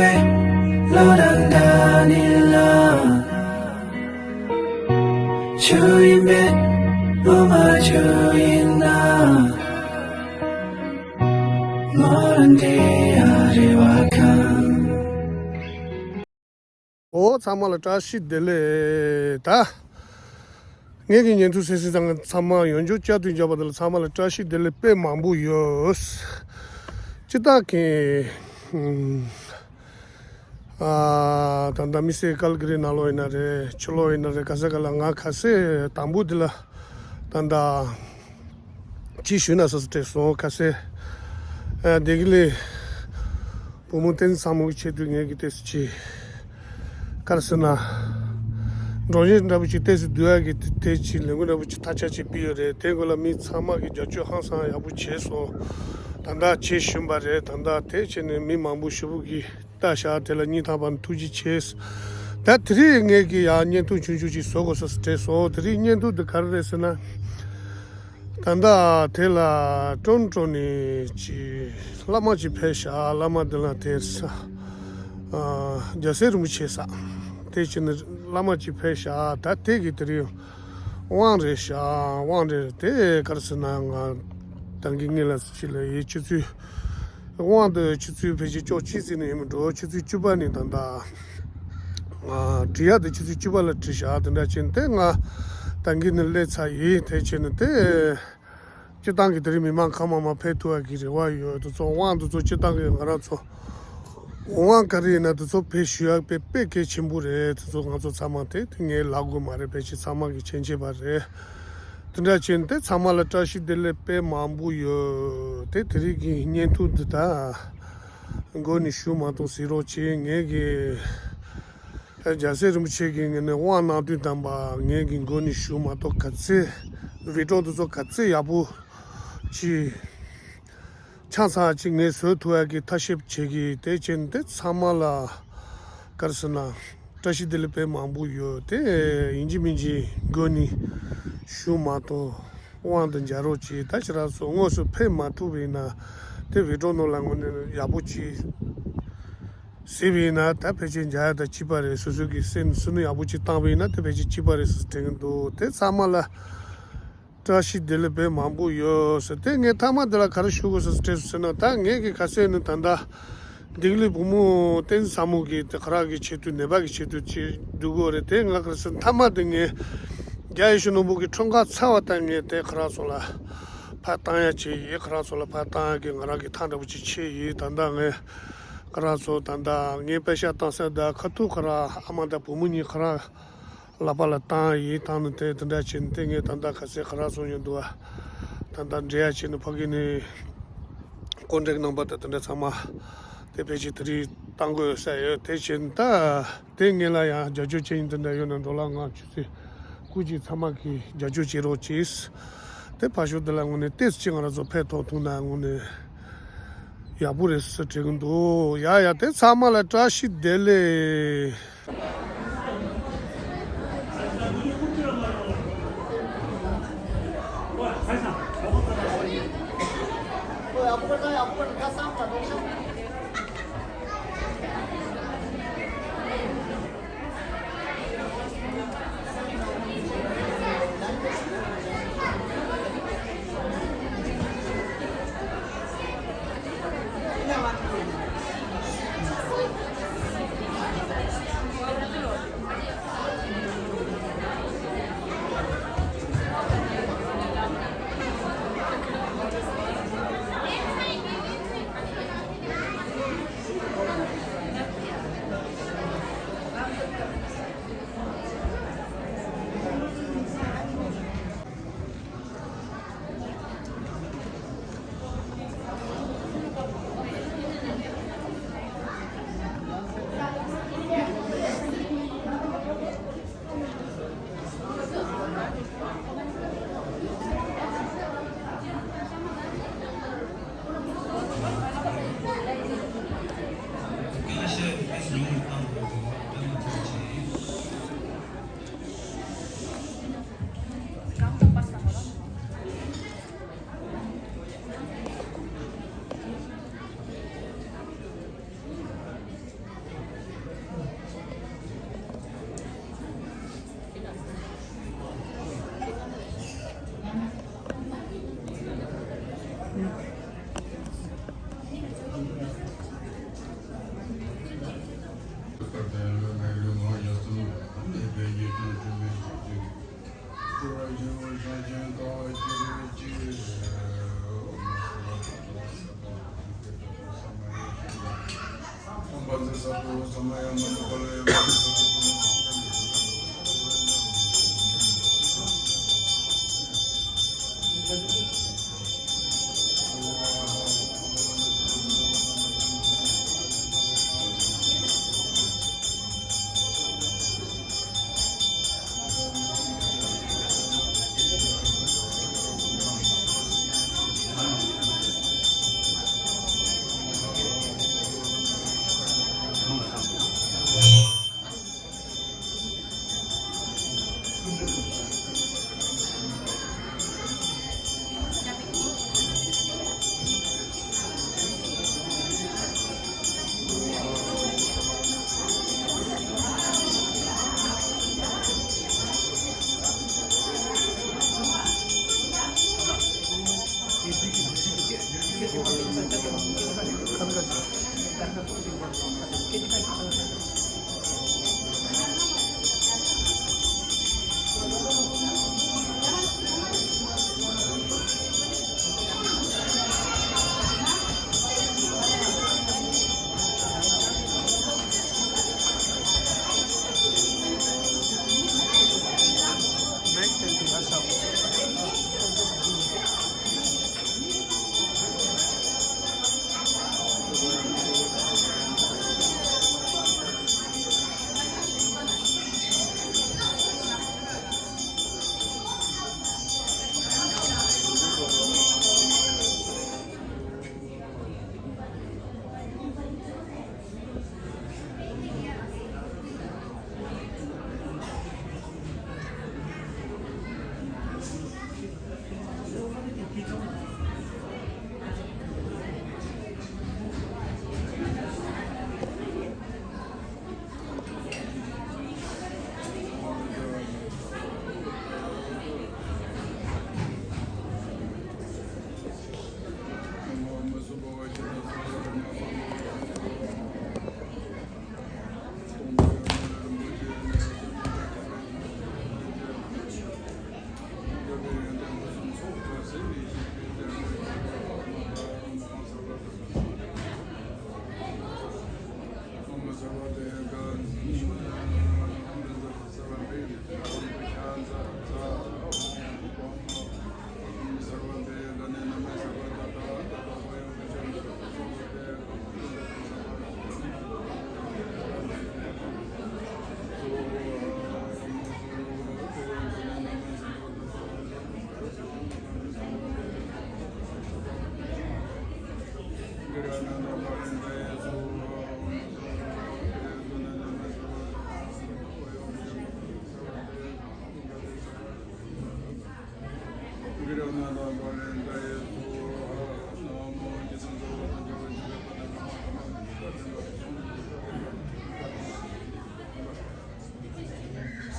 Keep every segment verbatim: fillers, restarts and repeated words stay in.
བློ་དང་འདྲ་ནི་ལ། ཆུ་ཡིན་པས་བློ་མ་ཆུ་ཡིན་ན། མོ་རང་འདྲེ་ཡ་རེ་བ་ཁང་། ཨོ་ཚང་མ་ལ་བཀྲ་ཤིས་བདེ་ལེགས། ད་ངེད་ཀྱི་བརྙན་ཐུང་གསན་གཟིགས་གནང་མཁན་ཚང་མ་ཡོངས་རྫོགས་བསྐྱར་དུ་མཇལ་བ་དེ་ལ་ཚང་མ་ལ་བཀྲ་ཤིས་བདེ་ལེགས་དཔེ་མང་པོ་ཡོད། སྤྱིར་བཏང་གི་ཨ་ད་ལྟ་དམིགས་བསལ་ཀལ་ག་རི་ནང་ལོགས་ཡིན་ན་རེད། ཕྱི་ལོགས་ཡིན་ན་རེད། ག་ས་ག་ལ་ང་ཁ་སང་དང་པོ་འདི་ལ་ད་ལྟ་ཅིག་ཞུས་ན་བསམ་སོང་། དྲན་སོང་། ཁ་སང་ཨ་བདེ་སྐྱིད་གླིང་བུ་མོ་བསྟན་འཛིན་ཚ་མོ་གི་ཆེད་དུ་ངེད་ཀྱི་ཏོག་ཙམ་ཅིག་ག་རེ་ཟེར་ན། སྒྲོམ་གཞི་འདྲ་པོ་ཅིག་ཏོག་ཙམ་བསྡུ་ཡག་གི་དེ་ཅིག་ལས་འགུལ་འདྲ་པོ་ཅིག་ཐག་བཅད་ཅིག་ཕུལ་ཡོད་རེད། དེ་སྐོར་ལ་མི་ཚང་མ་གིས་རྒྱབ་སྐྱོར་ཧང་སང་ཡག་པོ་བྱས་སོང་། ད་ལྟ་བྱེད་བཞིན་པ་རེད། ད་ལྟ་དེ་བྱས་ནས་མི་མང་པོ་ཞེ་པོ་གིས་ལྟ་བཞག་དེ་ལ་སྙིང་ཐག་པ་ནས་ཐུགས་རྗེ་ཆེ། ད་དེ་རིང་ངེད་ཀྱིས་ཡང་བརྙན་ཐུང་ཆུང་ཆུང་ཅིག་བཟོ་དགོས་ས་དྲན་སོང་། དེ་རིང་བརྙན་ཐུང་འདི་ག་རེ་རེད་ཟེར་ན། ད་ལྟ་དེ་ལ་ཀྲོན་ཀྲོན་ནས་ཅིག་བླ་མ་ཅིག་ཕེབས་ཤག་བླ་མ་འདི་ལ་དེར་ས་ཨ་རྒྱལ་སྲས་རིན་པོ་ཆེ་ས་དེ་བྱས་ནས་བླ་མ་ཅིག་ཕེབས་ཤག་ད་དེ་གི་དེ་རིང་དབང་རེད་ཤག་དབང་རེད། དེ་ག་རེ་ཟེར་ན། ང་ད་གིན་ངེད་ལ་ཅིག་ལ་ཡི་ཆུ་ཚོད་དབང་དུ་ཆུ་ཚོད་ཕལ་ཆེར་ཅོག་གཅིག་ཙམ་ནས་ཡིན་མི་འགྲོ། ཆུ་ཚོད་བཅུ་པ་ནས་ད་ལྟ་ང་བྲི་ཡག་དེ་ཆུ་ཚོད་བཅུ་པ་ལ་བྲིས་བཞག་དེ་འདྲ་བྱས་ནས་དེ་ང་ད་གིན་ནས་སླེབས་ཚར་ཡིན། དེ་བྱས་ནས་དེ་སྤྱིར་བཏང་གི་དེ་རིང་མི་མང་གང་མང་མང་ཕེབས་ཐུབ་པ་གི་རེ་བ་ཡོད། དེ་ཚོ་དབང་དེ་ཚོ་སྤྱིར་བཏང་གི་ང་རང་ཚོ་དབང་ག་རེ་ཡིན་ན་དེ་ཚོ་ཕེབས་ཞུ་ཡག་དཔེ་དཔེ་གལ་ཆེན་པོ་རེད། དེ་ཚོ་ང་ཚོ་ཚང་མ་དེ་དེ་ངས་ལབ་དགོས་མ་རེད། ཕལ་ཆེར་ཚང་མ་གིས་མཁྱེན་མཁྱེན་པ་རེད། དེ་འདྲ་བྱས་ནས་དེ་ཚང་མ་ལ་བཀྲ་ཤིས་བདེ་ལེགས་དཔེ་མང་པོ་ཡོད། དེ་དེ་རིང་གི་བརྙན་ཐུང་འདི་ད་མགོ་ནས་ཞུ་མ་གཏོགས་གཟིགས་རོགས་བྱེད། ངེད་ཀྱི་རྒྱལ་སྲས་རིན་པོ་ཆེ་གིས་ངེད་ནས་དབང་གནང་དུས་དམ་པ་ངེད་ཀྱི་མགོ་ནས་ཞུ་མ་གཏོགས་ག་ཚད་བི་ཌིའོ་འདི་ཚོ་ག་ཚད་ཡག་པོ་ཅིག་ཆ་ཚང་ཅིག་ངས་བཟོ་ཐུབ་ཡག་གི་ཐབས་ཤེས་བྱེད་ཀྱི། དེ་བྱས་ནས་དེ་ཚང་མ་ལ་ག་རེ་ཟེར་ན། བཀྲ་ཤིས་བདེ་ལེགས་དཔེ་མང་པོ་ཡོད། དེ་ཡིན་གཅིག་མིན་གཅིག་མགོ་ནས་ཞུ་མ་གཏོགས་དབང་དུ་མཇལ་རོགས་གྱིས། ད་ཁྱེད་རང་ཚོ་དངོས་སུ་ཕེབས་མ་ཐུབ་པ་ཡིན་ན་དེ་བི་ཌིའོ་ནང་ལ་དངོས་གནས་ཡག་པོ་ཅིག་གཟིགས་པ་ཡིན་ན་ད་ཕལ་ཆེར་མཇལ་ཡག་དང་གཅིག་པ་རེད། སོ་སོ་གི་སེམས་བསོད་ནམས་ཡག་པོ་ཅིག་བཏང་པ་ཡིན་ན་དེ་ཕལ་ཆེར་གཅིག་པ་རེད་ཟེར་དྲན་གྱི་འདུག་དེ་ཚང་མ་ལ་བཀྲ་ཤིས་བདེ་ལེགས་དཔེ་མང་པོ་ཡོད་ཟེར། དེ་ངས་མཐའ་མ་དེ་ལ་ག་རེ་ཞུ་དགོས་ཟེར་དྲན་སོང་ཟེར་ན། ད་ངས་ཀྱི་ཁ་སང་ནས་ད་ལྟ་བདེ་སྐྱིད་གླིང་བུ་མོ་བསྟན་འཛིན་ཚ་མོ་གི་དེ་ཁོ་རང་གི་ཆེད་དུ་ནད་པ་གི་ཆེད་དུ་ཅིག་སྡུག་གོ་རེད། དེ་ང་ག་རེ་ཟེར་མཐའ་མ་དེ་ངས་རྒྱལ་ཡེ་ཤེས་ནོར་བུ་གི་འཁྲུངས་སྐར་ཚར་བ་དང་ངས་དེ་ཁོ་རང་ཚོ་ལ་ཕར་བཏང་ཡག་བྱས་ཡིན། ཁོ་རང་ཚོ་ལ་ཕར་བཏང་ཡག་གི་ང་རང་གི་ཐག་འདྲ་པོ་ཅིག་ཆོད་ཡིན། ད་ལྟ་ངས་ཁོ་རང་ཚོ་ད་ལྟ་ངས་པེ་ཤག་བཏང་ས་དང་ཁ་ཐུག་ཁོ་རང་ཨ་མ་དང་བུ་མོ་གཉིས་ཁོ་རང་ལག་པ་ལ་བཏང་ཡིན། བཏང་ནས་དེ་དེ་འདྲ་བྱས་ནས་དེ་ངས་ད་ལྟ་ཁ་སང་ཁོ་རང་ཚོ་ཡོང་འདུག་བ། ད་ལྟ་འབྲེལ་ཡག་བྱས་ནས་ཕ་གི་ནས་ཀོན་ཊེག་ནམ་བར་དང་དེ་འདྲ་ཚང་མ་དེ་ཕལ་ཆེར་དེ་རིང་བཏང་དགོས་ས་ཡོད། དེ་བྱས་ནས་ད་དེ་ངེད་ལ་ཡང་རྒྱབ་སྐྱོར་བྱེད་མཁན་དེ་འདྲ་ཡོད་ན་འགྲོ་ལ་ང་ཆུ་ཚོད་སྐུ་མཁྱེན་ཚང་མ་གིས་རྒྱབ་སྐྱོར་བྱེད་རོགས་གྱིས། དེ་ཕར་ཕྱོགས་དེ་ལ་དངོས་གནས་ཏོག་ཙམ་ང་རང་ཚོ་ཕེབས་ཐུབ་ཐུབ་ན་དངོས་གནས་ཡག་པོ་རེད་ཟེར་དྲན་གྱི་འདུག་ཡ་ཡ་དེ་ཚང་མ་ལ་བཀྲ་ཤིས་བདེ་ལེགས།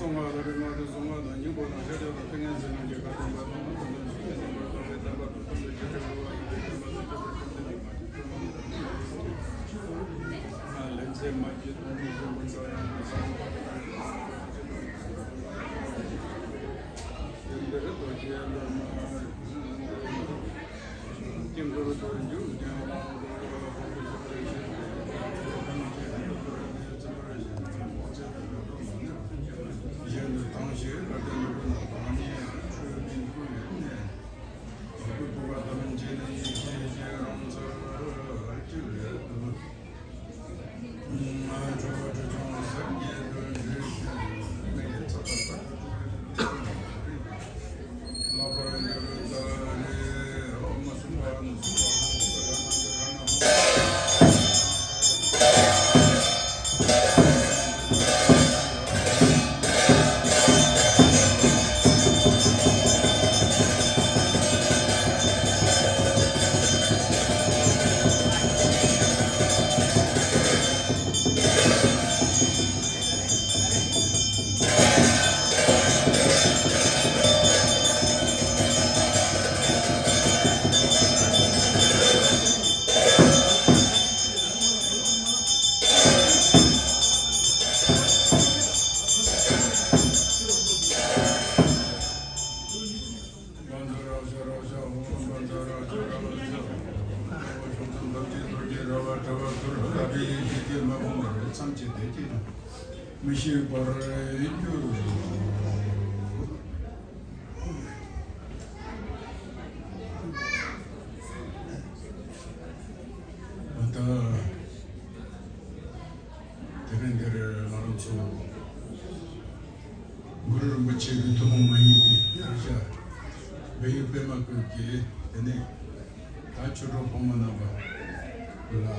གསང་སྔགས་ལྷ་རིགས་ལྔ་སྟེ་གཟུངས་སྔགས་དང་སྙིང་པོ་དང་ཤཱཀྱ་དང་ཏིང་ངེ་འཛིན་རྣམས་ཀྱི་བཀའ་བསྟན་པ་ལ་དམ་དང་ཞུགས་པའི་རྣམ་པར་དག་པའི་བསྟན་པ་དང་དམ་པའི་ཆོས་ཀྱི་འགྲོ་བ་ཡི་བསྟན་པ་དང་ཆོས་ཀྱི་ཁམས་ཀྱི་ཉི་མ་ཆོས་ཀྱི་ཁམས་ཀྱི་ལྷ་ལྷན་ཅིག་མ་སྐྱེས་དོན་ནི་གཞན་ཀུན་ས་ཡང་གི་ས་ཡང་དེ་འདིར་རྡོ་རྗེ་འདོར་མ། མི་ཤེས་པར་འགྱུར། ད་དེ་རིང་འདིར་ང་རང་ཚོ་གུ་རུ་རིན་པོ་ཆེ་གི་ཐུན་མོང་མ་ཡིན་པའི་ཐར་ཤ་བལ་ཡུལ་པད་མ་བཀོད་ཀྱི་དེ་ནས་ད་ཆོས་གྲོགས་ཕོ་མོ་རྣམ་པ་ལ།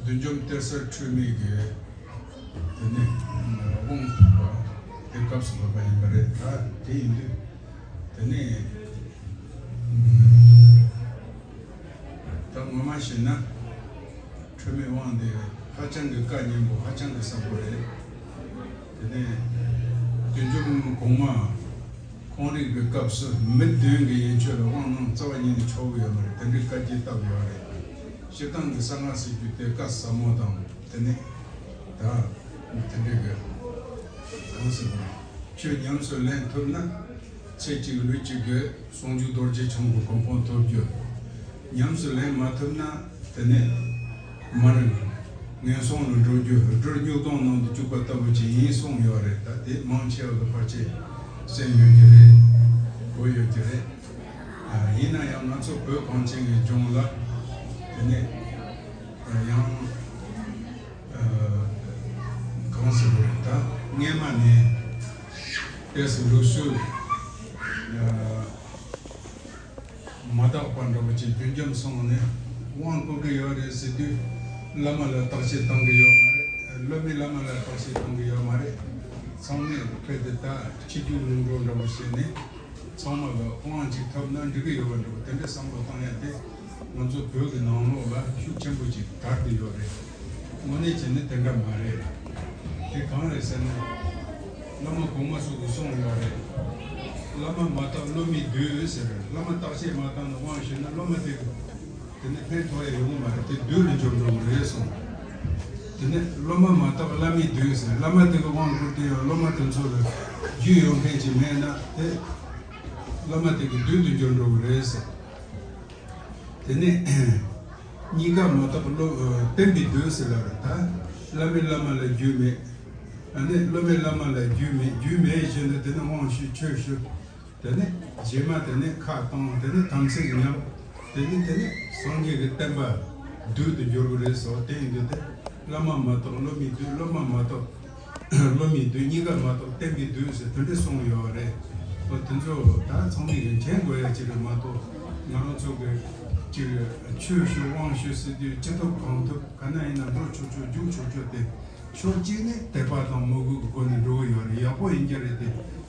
བདུད་འཇོམས་གཏེར་གསར་འཁྲུལ་མེད་ཀྱི་དེ་ནས་དབང་ཐོབ་པ་དེ་སྐབས་སུ་བབས་པ་ཡིན་པ་རེད། ད་དེ་ཡིན་དུས་དེ་ནས་ད་ངོ་མ་བཤད་ན། འཁྲུལ་མེད་དབང་འདི་ཧ་ཅང་གི་བཀའ་ཉན་པོ་ཧ་ཅང་གི་ཟབ་པོ་རེད། དེ་ནས་བདུད་འཇོམས་གོང་མ་ཁོང་རིག་པའི་སྐབས་སུ་མི་བདུན་གྱི་ཡན་ཆོད་ལ་དབང་གནང་རྩ་བ་ཉིད་ནས་ཆོག་གི་ཡོད་མ་རེད། དེ་འདྲའི་བཀའ་རྒྱས་བཏབ་ཡོད་རེད། སྤྱིར་བཏང་གི་གསང་སྔགས་ཟེར་རྒྱུ་དེ་བཀའ་ཟབ་མོ་དང་དེ་ནས་ད་དེ་འདྲའི་གི་གང་ཟེར་དགོས། ཆོས་ཉམས་སུ་ལེན་ཐུབ་ན། ཚེ་གཅིག་ལུས་གཅིག་གི་ཟུང་འཇུག་རྡོ་རྗེ་འཆང་གི་གོ་འཕང་ཐོབ་རྒྱུ། ཉམས་སུ་ལེན་མ་ཐུབ་ན་དེ་ནས་མར་ངན་སོང་ལ་འགྲོ་རྒྱུ། སྦྲུལ་སྨྱུག་དོང་ནང་དུ་བཅུག་པ་ལྟ་བུ་ཅིག་ཡིན་གསུངས་ཡོད་རེད། ད་དེ་མང་ཆེ་བ་གི་ཕལ་ཆེར་གསན་ཡོད་ཀྱི་རེད། གོ་ཡོད་ཀྱི་རེད། ཨ། ཡིན་ན་ཡང་ང་ཚོ་བོད་གངས་ཅན་གྱི་ལྗོངས་ལ་དེ་ནས་ཡང་གང་ཟེར་དགོས་རེད། ད་སྔས་མ་ནས་ཏོག་ཙམ་ལུགས་སྲོལ་མ་དག་པ་འདྲ་པོ་ཅིག་རྒྱུན་འབྱམས་སོང་ནས་དབང་བསྐུར་གྱི་ཡོད་རེད་ཟེར་དུས། བླ་མ་ལ་བརྟག་དཔྱད་བཏང་གི་ཡོད་མ་རེད། སློབ་མའི་བླ་མ་ལ་བརྟག་དཔྱད་གཏོང་གི་ཡོད་མ་རེད། ཚང་མས་དཔེ་དེ་ལྟ་ཕྱི་རྒྱུད་ངོ་སྤྲོད་འདྲ་པོ་བྱས་ནས་ཚང་མ་ལ་དབང་ཅིག་ཐོབ་ན་འགྲིག་གི་ཡོད་པ་འདྲ་པོ་དེ་འདྲའི་བསམ་བློ་བཏང་ཡ་དེ་ང་ཚོ་བོད་ཀྱི་ནང་ལོགས་ལ་ཤུགས་ཆེན་པོ་ཅིག་དར་བསྡད་ཡོད་རེད། དངོས་གནས་བྱས་ན་དེ་འདྲ་མ་རེད། དེ་གང་རེད་ཟེར་ན། བླ་མ་གོང་མ་སོགས་ཀྱིས་གསུངས་ཡོད་རེད། བླ་མ་མ་བརྟགས་སློབ་མའི་བདུད་ཟེར། བླ་མ་བརྟག་དཔྱད་མ་བཏང་ནས་དབང་ཞུས་ན་སློབ་མ་དེ་དེ་ནི་ཕན་ཐོགས་ཡ་ཡོང་གི་མ་རེད། དེ་བདུད་ལ་འགྱུར་འགྲོ་གི་རེད་གསུངས། དེ་ནས་སློབ་མ་མ་བརྟགས་བླ་མའི་བདུད་ཟེར། བླ་མ་དེ་གི་དབང་བསྐུར་ཏེ་ཡང་སློབ་མ་དེ་ཚོ་ལ་རྒྱུས་ཡོད་མཁན་ཅིག་མེད་ན་དེ་བླ་མ་དེ་གི་བདུད་དུ་འགྱུར་འགྲོ་གི་རེད་ཟེར། དེ་ནས་གཉིས་ཀ་མ་བརྟགས་སློབ་བསྟན་པའི་བདུད་ཟེར་ལབ་རེད། ད་བླ་མས་བླ་མ་ལ་རྒྱུས་མེད། ཨ་ནི་སློབ་མས་བླ་མ་ལ་རྒྱུས་མེད། རྒྱུས་མེད་བཞིན་དུ་དེ་ནས་དབང་ཞུས་ཆོས་ཞུས། དེ་ནས་རྗེས་མ་དེ་ནས་ཁ་བཏང་། དེ་ནས་དམ་ཚིག་ཉམས། དེ་ནས་དེ་ནས་སངས་རྒྱས་ཀྱི་བསྟན་པ་བདུད་དུ་འགྱུར་གྱི་རེད་ཟེར། དེ་ཡིན་དུས་དེ་བླ་མ་མ་བརྟགས་སློབ་མའི་བདུད། སློབ་མ་མ་བརྟགས་སློབ་མའི་བདུད། གཉིས་ཀ་མ་བརྟགས་བསྟན་པའི་བདུད་ཟེར་དེ་འདྲ་གསུངས་ཡོད་རེད། ཨོ་དེ་ཚོ་ད་ཚང་མས་མཁྱེན་དགོས་ཡ་ཅིག་རེད་མ་གཏོགས། ང་རང་ཚོ་གི་ཅིག་ཆོས་ཞུ་དབང་ཞུ་ཟེར་དུས་ཅི་ཐུབ་གང་ཐུབ་ག་ན་ཡིན་ན་འགྲོ་ཆོག་ཆོག་རྒྱུག་ཆོག་ཆོག་དེ། ཕྱོགས་གཅིག་ནས་དད་པ་དང་མོས་གུས་ཀྱི་སྒོ་ནས་འགྲོ་གི་ཡོད་རེད། ཡག་པོ་ཡིན་གྱི་རེད་དེ།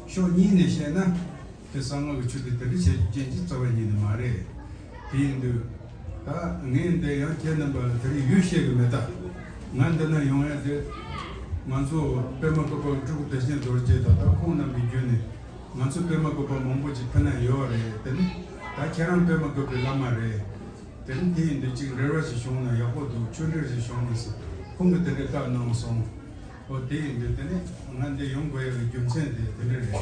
ཕྱོགས་གཉིས་ནས་བཤད་ན་དེ་གསང་སྔགས་ཀྱི་ཆོས་དེ་དེ་འདྲ་བྱེད་རྒྱུ་ཅན་གྱི་རྩ་བ་ཉིད་ནས་མ་རེད། དེ་ཡིན་དུས་ད་ངས་འདི་ཡང་ཁྱེད་རྣམ་པ་ལ་དེ་རིང་ཡུལ་བཤད་གི་མེད་ད། ང་འདི་ན་ཡོང་ཡ་དེ་ང་ཚོ་པདྨ་བཀོད་པ་སྤྲུལ་སྐུ་བདེ་ཆེན་རྡོ་རྗེ་དང་ད་ཁོང་རྣམ་པའི་བརྒྱུད་ནས་ང་ཚོ་པདྨ་བཀོད་པ་མང་པོ་ཅིག་ཕུལ་ན་ཡོད་རེད། དེ་ནི་ད་ཁྱེད་རང་པདྨ་བཀོད་པའི་བླ་མ་རེད། དེ་རིང་དེ་ཡིན་དུས་ཅིག་འབྲེལ་བ་ཞིག་བྱུང་ན་ཡག་པོ་འདུག་ཆོས་འབྲེལ་ཞིག་བྱུང་ན་ཟེར་ཁོང་གིས་དེ་འདྲའི་བཀའ་གནང་སོང་། ཨོ་དེ་ཡིན་དུས་དེ་ནས་ང་འདི་ཡོང་དགོས་ཡག་གི་རྒྱུ་མཚན་དེ་དེ་འདྲ་རེད།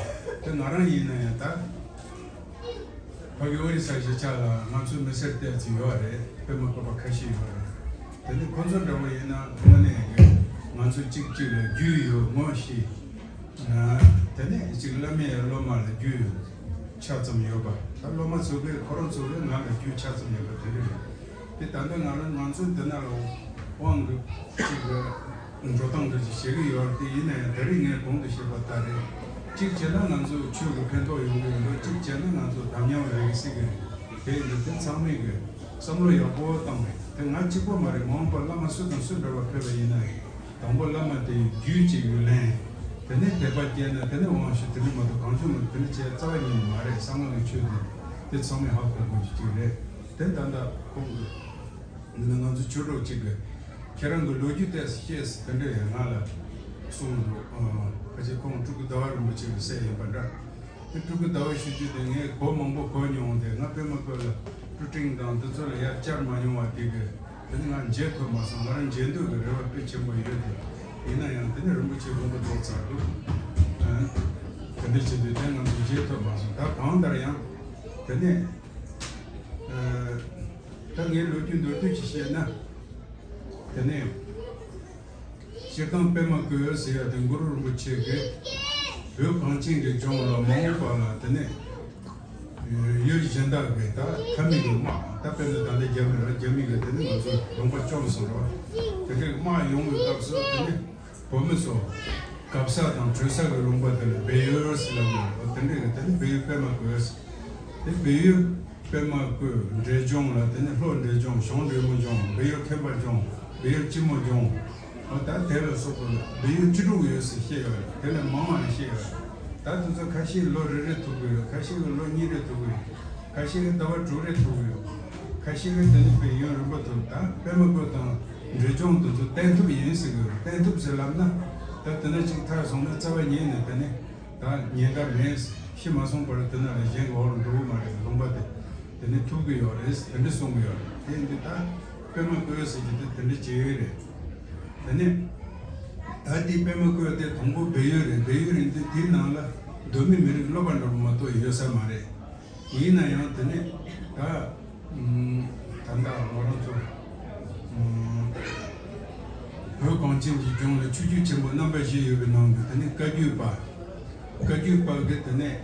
དེ་ང་རང་ཡིན་ན་ཡང་ད་ཕ་གི་ཨོ་རི་ས་གཞིས་ཆགས་ལ་ང་ཚོའི་མི་སེར་ཏོག་ཙམ་ཡོད་རེད། པདྨ་བཀོད་པ་ཁ་ཤས་ཡོད་རེད། དེ་ནས་ཁོ་ཚོ་འདྲ་བོ་ཡིན་ན་དངོས་གནས་ཀྱི་ང་ཚོ་གཅིག་གཅིག་ལ་རྒྱུས་ཡོད་ངོ་ཤེས། དེ་ནས་གཅིག་བླ་མས་སློབ་མ་ལ་རྒྱུས་ཆ་ཙམ་ཡོད་པ། ད་སློབ་མ་ཚོ་གིས་ཁོ་རང་ཚོ་གིས་ང་ལ་རྒྱུས་ཆ་ཙམ་ཡོད་པ་དེ་རེད། དེ་ད་ལྟ་ང་རང་ང་ཚོ་འདི་ན་ལ་དབང་གི་གཅིག་གི་འགྲོ་སྟངས་འདྲ་ཅིག་བྱེད་ཀྱི་ཡོད་རེད། དེ་ཡིན་ན་ཡང་ད་རེས་ངས་གོང་དུ་བཤད་པ་ལྟར་རེད། གཅིག་བྱས་ན་ང་ཚོ་ཆོས་ཀྱི་ཕན་ཐོགས་ཡོང་གི་ཡོད་འགྲོ། གཅིག་བྱས་ན་ང་ཚོ་དམ་ཉམས་རེད་སྲིད་ཀྱི་རེད། དེ་ཡིན་དུས་དེ་ཚང་མས་གི་བསམ་བློ་ཡག་པོ་བཏང་རེད། དེ་ང་གཅིག་པོ་མ་རེད། མ་འོངས་པར་བླ་མ་སུ་དང་སུ་འདྲ་བ་ཕེབས་པ་ཡིན་ན་དང་པོ་བླ་མ་དེ་རྒྱུས་ཅིག་ལེན། དེ་ནས་དད་པ་སྐྱེས་ན་དེ་ནས་དབང་ཞུ། དེ་ནས་མ་གཏོགས་གང་བྱུང་མ་དེ་ནས་བྱས་རྩ་བ་ཉིད་ནས་མ་རེད། གསང་སྔགས་ཀྱི་ཆོས་དེ་དེ་ཚང་མས་ཧ་གོ་དགོས་རྒྱུ་ཅིག་རེད། དེ་ད་ལྟ་ཁོང་གི་འདི་ན་ང་ཚོ་ཆོས་གྲོགས་གཅིག་གིས་ཁྱེད་རང་གི་ལོ་རྒྱུས་ཏོག་ཙམ་བཤད་ཟེར་དེ་འདྲ་ཡང་ང་ལ་གསུངས་འདུག་ཨ་ཁ་ཆེ་ཁོང་སྤྲུལ་སྐུ་ཟླ་བ་རིན་པོ་ཆེ་གི་སྲས་ཡིན་པ་འདྲ། དེ་སྤྲུལ་སྐུ་ཟླ་བ་ཞུ་རྒྱུ་དེ་ངས་གོ་མང་པོ་གོ་མྱོང་། དེ་ང་པདྨ་བཀོད་ལ་སྐུ་ཕྲེང་དང་འདི་ཚོ་ལ་ཡར་བཅར་མ་མྱོང་བ་དེ་གི་དེ་ནི་ང་མཇལ་ཐུབ་མ་སོང་། ང་རང་མཇལ་འདོད་ཀྱི་རེ་བ་དཔེ་ཆེན་པོ་ཡོད་དེ། ཡིན་ན་ཡང་དེ་ནི་རིན་པོ་ཆེ་དགོངས་པ་རྫོགས་ཚར་འདུག་ཨ་དེ་འདྲ་བྱེད་དུས་དེ་ང་ཚོ་མཇལ་ཐུབ་མ་སོང་། ད་གང་ལྟར་ཡང་དེ་ནས། ཨ། ད་ངའི་ལོ་རྒྱུས་མདོར་བསྡུས་ཅིག་བཤད་ན། དེ་ནས་སྤྱིར་བཏང་པདྨ་བཀོད་ཟེར་ཡ་དེ་གུ་རུ་རིན་པོ་ཆེ་གིས་བོད་གངས་ཅན་གྱི་ལྗོངས་ལ་མ་འོངས་པ་ལ་དེ་ནས་ཡུལ་གཞན་དག་གི་ད་ཁ་མིག་གི་དམག་ད་དཔེར་ན་ད་ལྟ་རྒྱ་མི་ར་རྒྱ་མི་གིས་དེ་ནས་ང་ཚོ་ལུང་པ་བཅོམ་སོང་ར། དེ་འདྲའི་དམག་ཡོང་བའི་སྐབས་སུ་དེ་ནས། བོད་མི་ཚོ་གབ་ས་དང་བྲོས་ས་གི་ལུང་པ་དེ་ལ་སྦས་ཡུལ་ཟེར་ལབ་ཡོད་རེད། དེ་འདྲ་གི་དེ་ནི་སྦས་ཡུལ་པདྨ་བཀོད། དེ་སྦས་ཡུལ་པདྨ་བཀོད་འབྲས་ལྗོངས་ལ་དེ་ནི་ལྷོ་འབྲས་ལྗོངས། བྱང་འབྲས་སྤུངས་ལྗོངས། སྦས་ཡུལ་ཁྱད་འཕགས་ལྗོངས། སྦས་ཡུལ་སྤྱི་མོ་ལྗོངས། འོ་ད་དེ་ལ་སོགས་པ་ལ་སྦས་ཡུལ་བཅུ་དྲུག་ཡོད་ཟེར་བཤད་ཡོད་རེད། དེ་ལས་མང་བ་ཡང་བཤད་ཡོད་རེད། ད་དེ་ཚོ་ཁ་ཤས་ལོ་རེ་རེ་ཐུག་གི་ཡོད། ཁ་ཤས་ལ་ལོ་གཉིས་རེ་ཐུག་གི་ཡོད། ཁ་ཤས་ལ་ཟླ་བ་དྲུག་རེ་ཐུག་གི་ཡོད། ཁ་ཤས་ལ་དེ་ནི་དཔེ་ཡུན་རིང་པོ་ཐུག་ད་པདྨ་བཀོད་དང་། འབྲས་ལྗོངས་དེ་ཚོ་བསྟན་ཐུབ་ཡིན་ཟེར་གི་རེད། བསྟན་ཐུབ་ཟེར་ལབ་ན། ད་དེ་ན་གཅིག་ཐར་སོང་ན་རྩ་བ་ཉིད་ནས་དེ་ནི་ད་ཉེན་ཁ་མེད། ཤི་མ་སོང་བར་དེ་ན་ལ་གཞན་གྱི་འོག་ལ་འགྲོ་གི་མ་རེད། ལུང་པ་དེ་དེ་ནི་ཐུབ་གི་ཡོད་རེད། དེ་འདྲ་གསུང་གི་ཡོད་རེད། དེ་ཡིན་དུས་ད་པདྨ་བཀོད་ཟེར་གྱི་དེ་དེ་འདྲ་བྱེད་ཡོད་རེད། དེ་ནི་ད་དེ་པདྨ་བཀོད་དེ་དང་པོ་སྦས་ཡུལ་རེད། སྦས་ཡུལ་རེད་དུས་དེའི་ནང་ལ་གདོད་མའི་མི་རིགས་སློབ་པ་འདྲ་པོ་མ་གཏོགས་ཡོད་ས་མ་རེད། ཡིན་ན་ཡང་དེ་ནས་ད་ད་ལྟ་ང་རང་ཚོ་བོད་གངས་ཅན་གྱི་ལྗོངས་ལ་ཆོས་བརྒྱུད་ཆེན་པོ་རྣམ་པ་བཞི་ཡོད་པའི་ནང་གི་དེ་ནས་བཀའ་བརྒྱུད་པ། བཀའ་བརྒྱུད་པ་གི་དེ་ནས་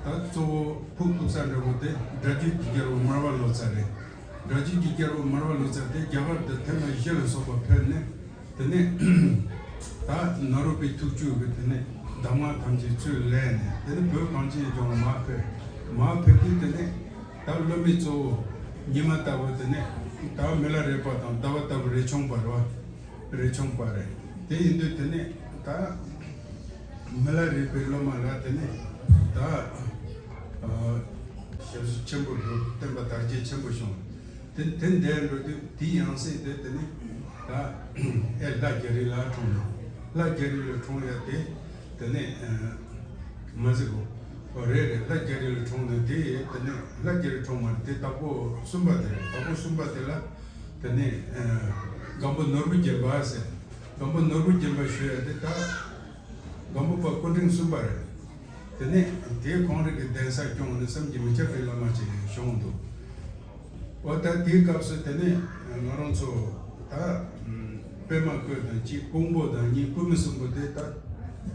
ད་གཙོ་བོ་ཕུགས་གཏུགས་ས་འདྲ་པོ་དེ་སྒྲ་བརྒྱུད་ཀྱི་རྒྱལ་པོ་མར་པ་ལོ་ཙཱ་རེད། སྒྲ་བརྒྱུད་ཀྱི་རྒྱལ་པོ་མར་པ་ལོ་ཙཱ་དེ་རྒྱ་གར་དུ་ཐེངས་མ་བཞི་ལ་སོགས་པ་ཕེབས་ནས། དེ་ནས་ད་ནཱ་རོ་པའི་ཐུགས་བཅུད་ཀྱི་དེ་ནས་གདམས་ངག་ཐམས་ཅད་ཚུར་ལེན་ནས། དེ་ནས་བོད་གངས་ཅན་ལྗོངས་ལ་མར་ཕེབས། མར་ཕེབས་དུས་དེ་ནས་ད་སློབ་མའི་གཙོ་བོ་ཉི་མ་ལྟ་བུ། དེ་ནས་ད་མི་ལ་རས་པ་དང་ཟླ་བ་ལྟ་བུ་རས་ཆུང་པ་རེད་པ། རས་ཆུང་པ་རེད། དེ་ཡིན་དུས་དེ་ནས་ད་མི་ལ་རས་པའི་སློབ་མ་ལ་དེ་ནས་ད་ཞབས་ཞུ་ཆེན་པོ་ལོ་བསྟན་པ་དར་རྒྱས་ཆེན་པོ་བྱུང་། དེ་དེ་འདས་འགྲོ་དུས་དེའི་ཡང་སྲིད་དེ་དེ་ནི་ད་ཨེ་ལྷ་རྒྱ་རི་ལ་འཁྲུངས་ནས། ལྷ་རྒྱ་རི་ལ་འཁྲུངས་ཡ་དེ་དེ་ནི་མ་གཟིགས་གོ། རེད་རེད། ལྷ་རྒྱ་རི་ལ་འཁྲུངས་ནས་དེ་དེ་ནི་ལྷ་རྒྱ་རི་འཁྲུངས་མ་རེད། དེ་དྭགས་པོ་གསུམ་པ་དེ་རེད། དྭགས་པོ་གསུམ་པ་དེ་ལ་དེ་ནི་སྒམ་པོ་ནོར་བུ་རྒྱན་པ་ཟེར། སྒམ་པོ་ནོར་བུ་རྒྱན་པ་ཞུ་ཡ་དེ་ད། སྒམ་པོ་པ་སྐུ་ཕྲེང་གསུམ་པ་རེད། དེ་ནས་དེའི་ཁོང་རང་གི་གདན་ས་སྐྱོང་ནས་བསམ་གྱིས་མི་ཁྱབ་པའི་བླ་མ་ཅིག་བྱུང་འདུག་འོ་ད་དེའི་སྐབས་སུ་དེ་ནས་ང་རང་ཚོ་ད་པདྨ་བཀོད་དང་གཅིག་ཀོང་པོ་དང་གཉིས་བཀོད་མི་གསུམ་པོ་དེ་ད་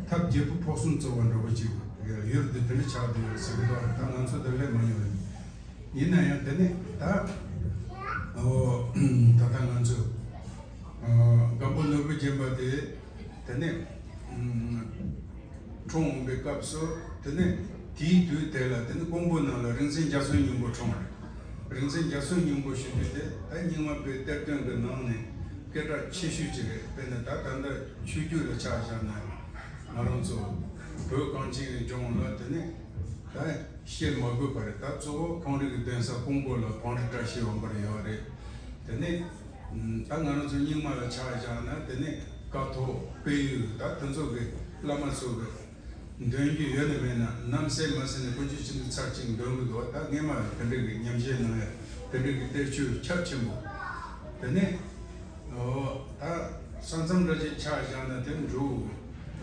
ཐབས་བརྒྱད་པོ་ཕོག་གསུམ་རྫོགས་པ་འདྲ་པོ་ཅིག་ཡུལ་དེ་དེ་འདྲ་ཆགས་བསྡད་ཡོད་ཟེར་གི་འདུག་ད་ང་ཚོ་དེ་སླེབས་མ་མྱོང་བས། ཡིན་ན་ཡང་དེ་ནས་ད་འོ་ད་ལྟ་ང་ཚོ་སྒམ་པོ་ནོར་བུ་རྒྱན་པ་དེ། དེ་ནས་ཨུམ། འཁྲུངས་འོང་པའི་སྐབས་སུ་དེ་ནས་དེའི་དུས་དེ་ལ་དེ་ནས་ཀོང་པོ་ནང་ལ་རིག་འཛིན་རྒྱ་མཚོའི་སྙིང་པོ་འཁྲུངས་རེད། རིག་འཛིན་རྒྱ་མཚོའི་སྙིང་པོ་ཞུ་དུས་དེ་ད་རྙིང་མ་པའི་གཏེར་སྟོན་གྱི་ནང་ནས་སྐད་གྲགས་ཆེ་ཤོས་ཅིག་རེད། དཔེར་ན་ད་ད་ལྟ་ཆོས་བརྒྱུད་ལ་ཆ་བཞག་ན་ང་རང་ཚོ་བོད་གངས་ཅན་གྱི་ལྗོངས་ལ་དེ་ནས་ད་བཤད་མ་དགོས་པ་རེད། ད་གཙོ་བོ་ཁོང་རང་གི་གདན་ས་ཀོང་པོ་ལ་བང་རི་བཀྲ་ཤིས་འོད་འབར་ཡོད་རེད། དེ་ནས། ད་ང་རང་ཚོ་རྙིང་མ་ལ་ཆ་བཞག་ན་དེ་ནས་ཀཿཐོག་དཔལ་ཡུལ་ད་དེ་ཚོ་གི་བླ་མ་ཚོ་གི་འདོན་རྒྱུ་ཡོད་ན་མེད་ན་ནམ་ཟད་མ་ཟད་ནས་དཀོན་མཆོག་སྤྱི་འདུས་ཚར་གཅིག་འདོན་གི་འདུག་ད་སྔས་མ་དེ་འདྲ་གི་ཉམས་བཞེས་གནང་ཡ་དེ་འདྲ་གི་གཏེར་ཆོས་ཁྱབ་ཆེན་པོ། དེ་ནས་ད་ས་མཚམས་འདྲ་ཅིག་ཆ་བཞག་ན་དེ་འབྲུག་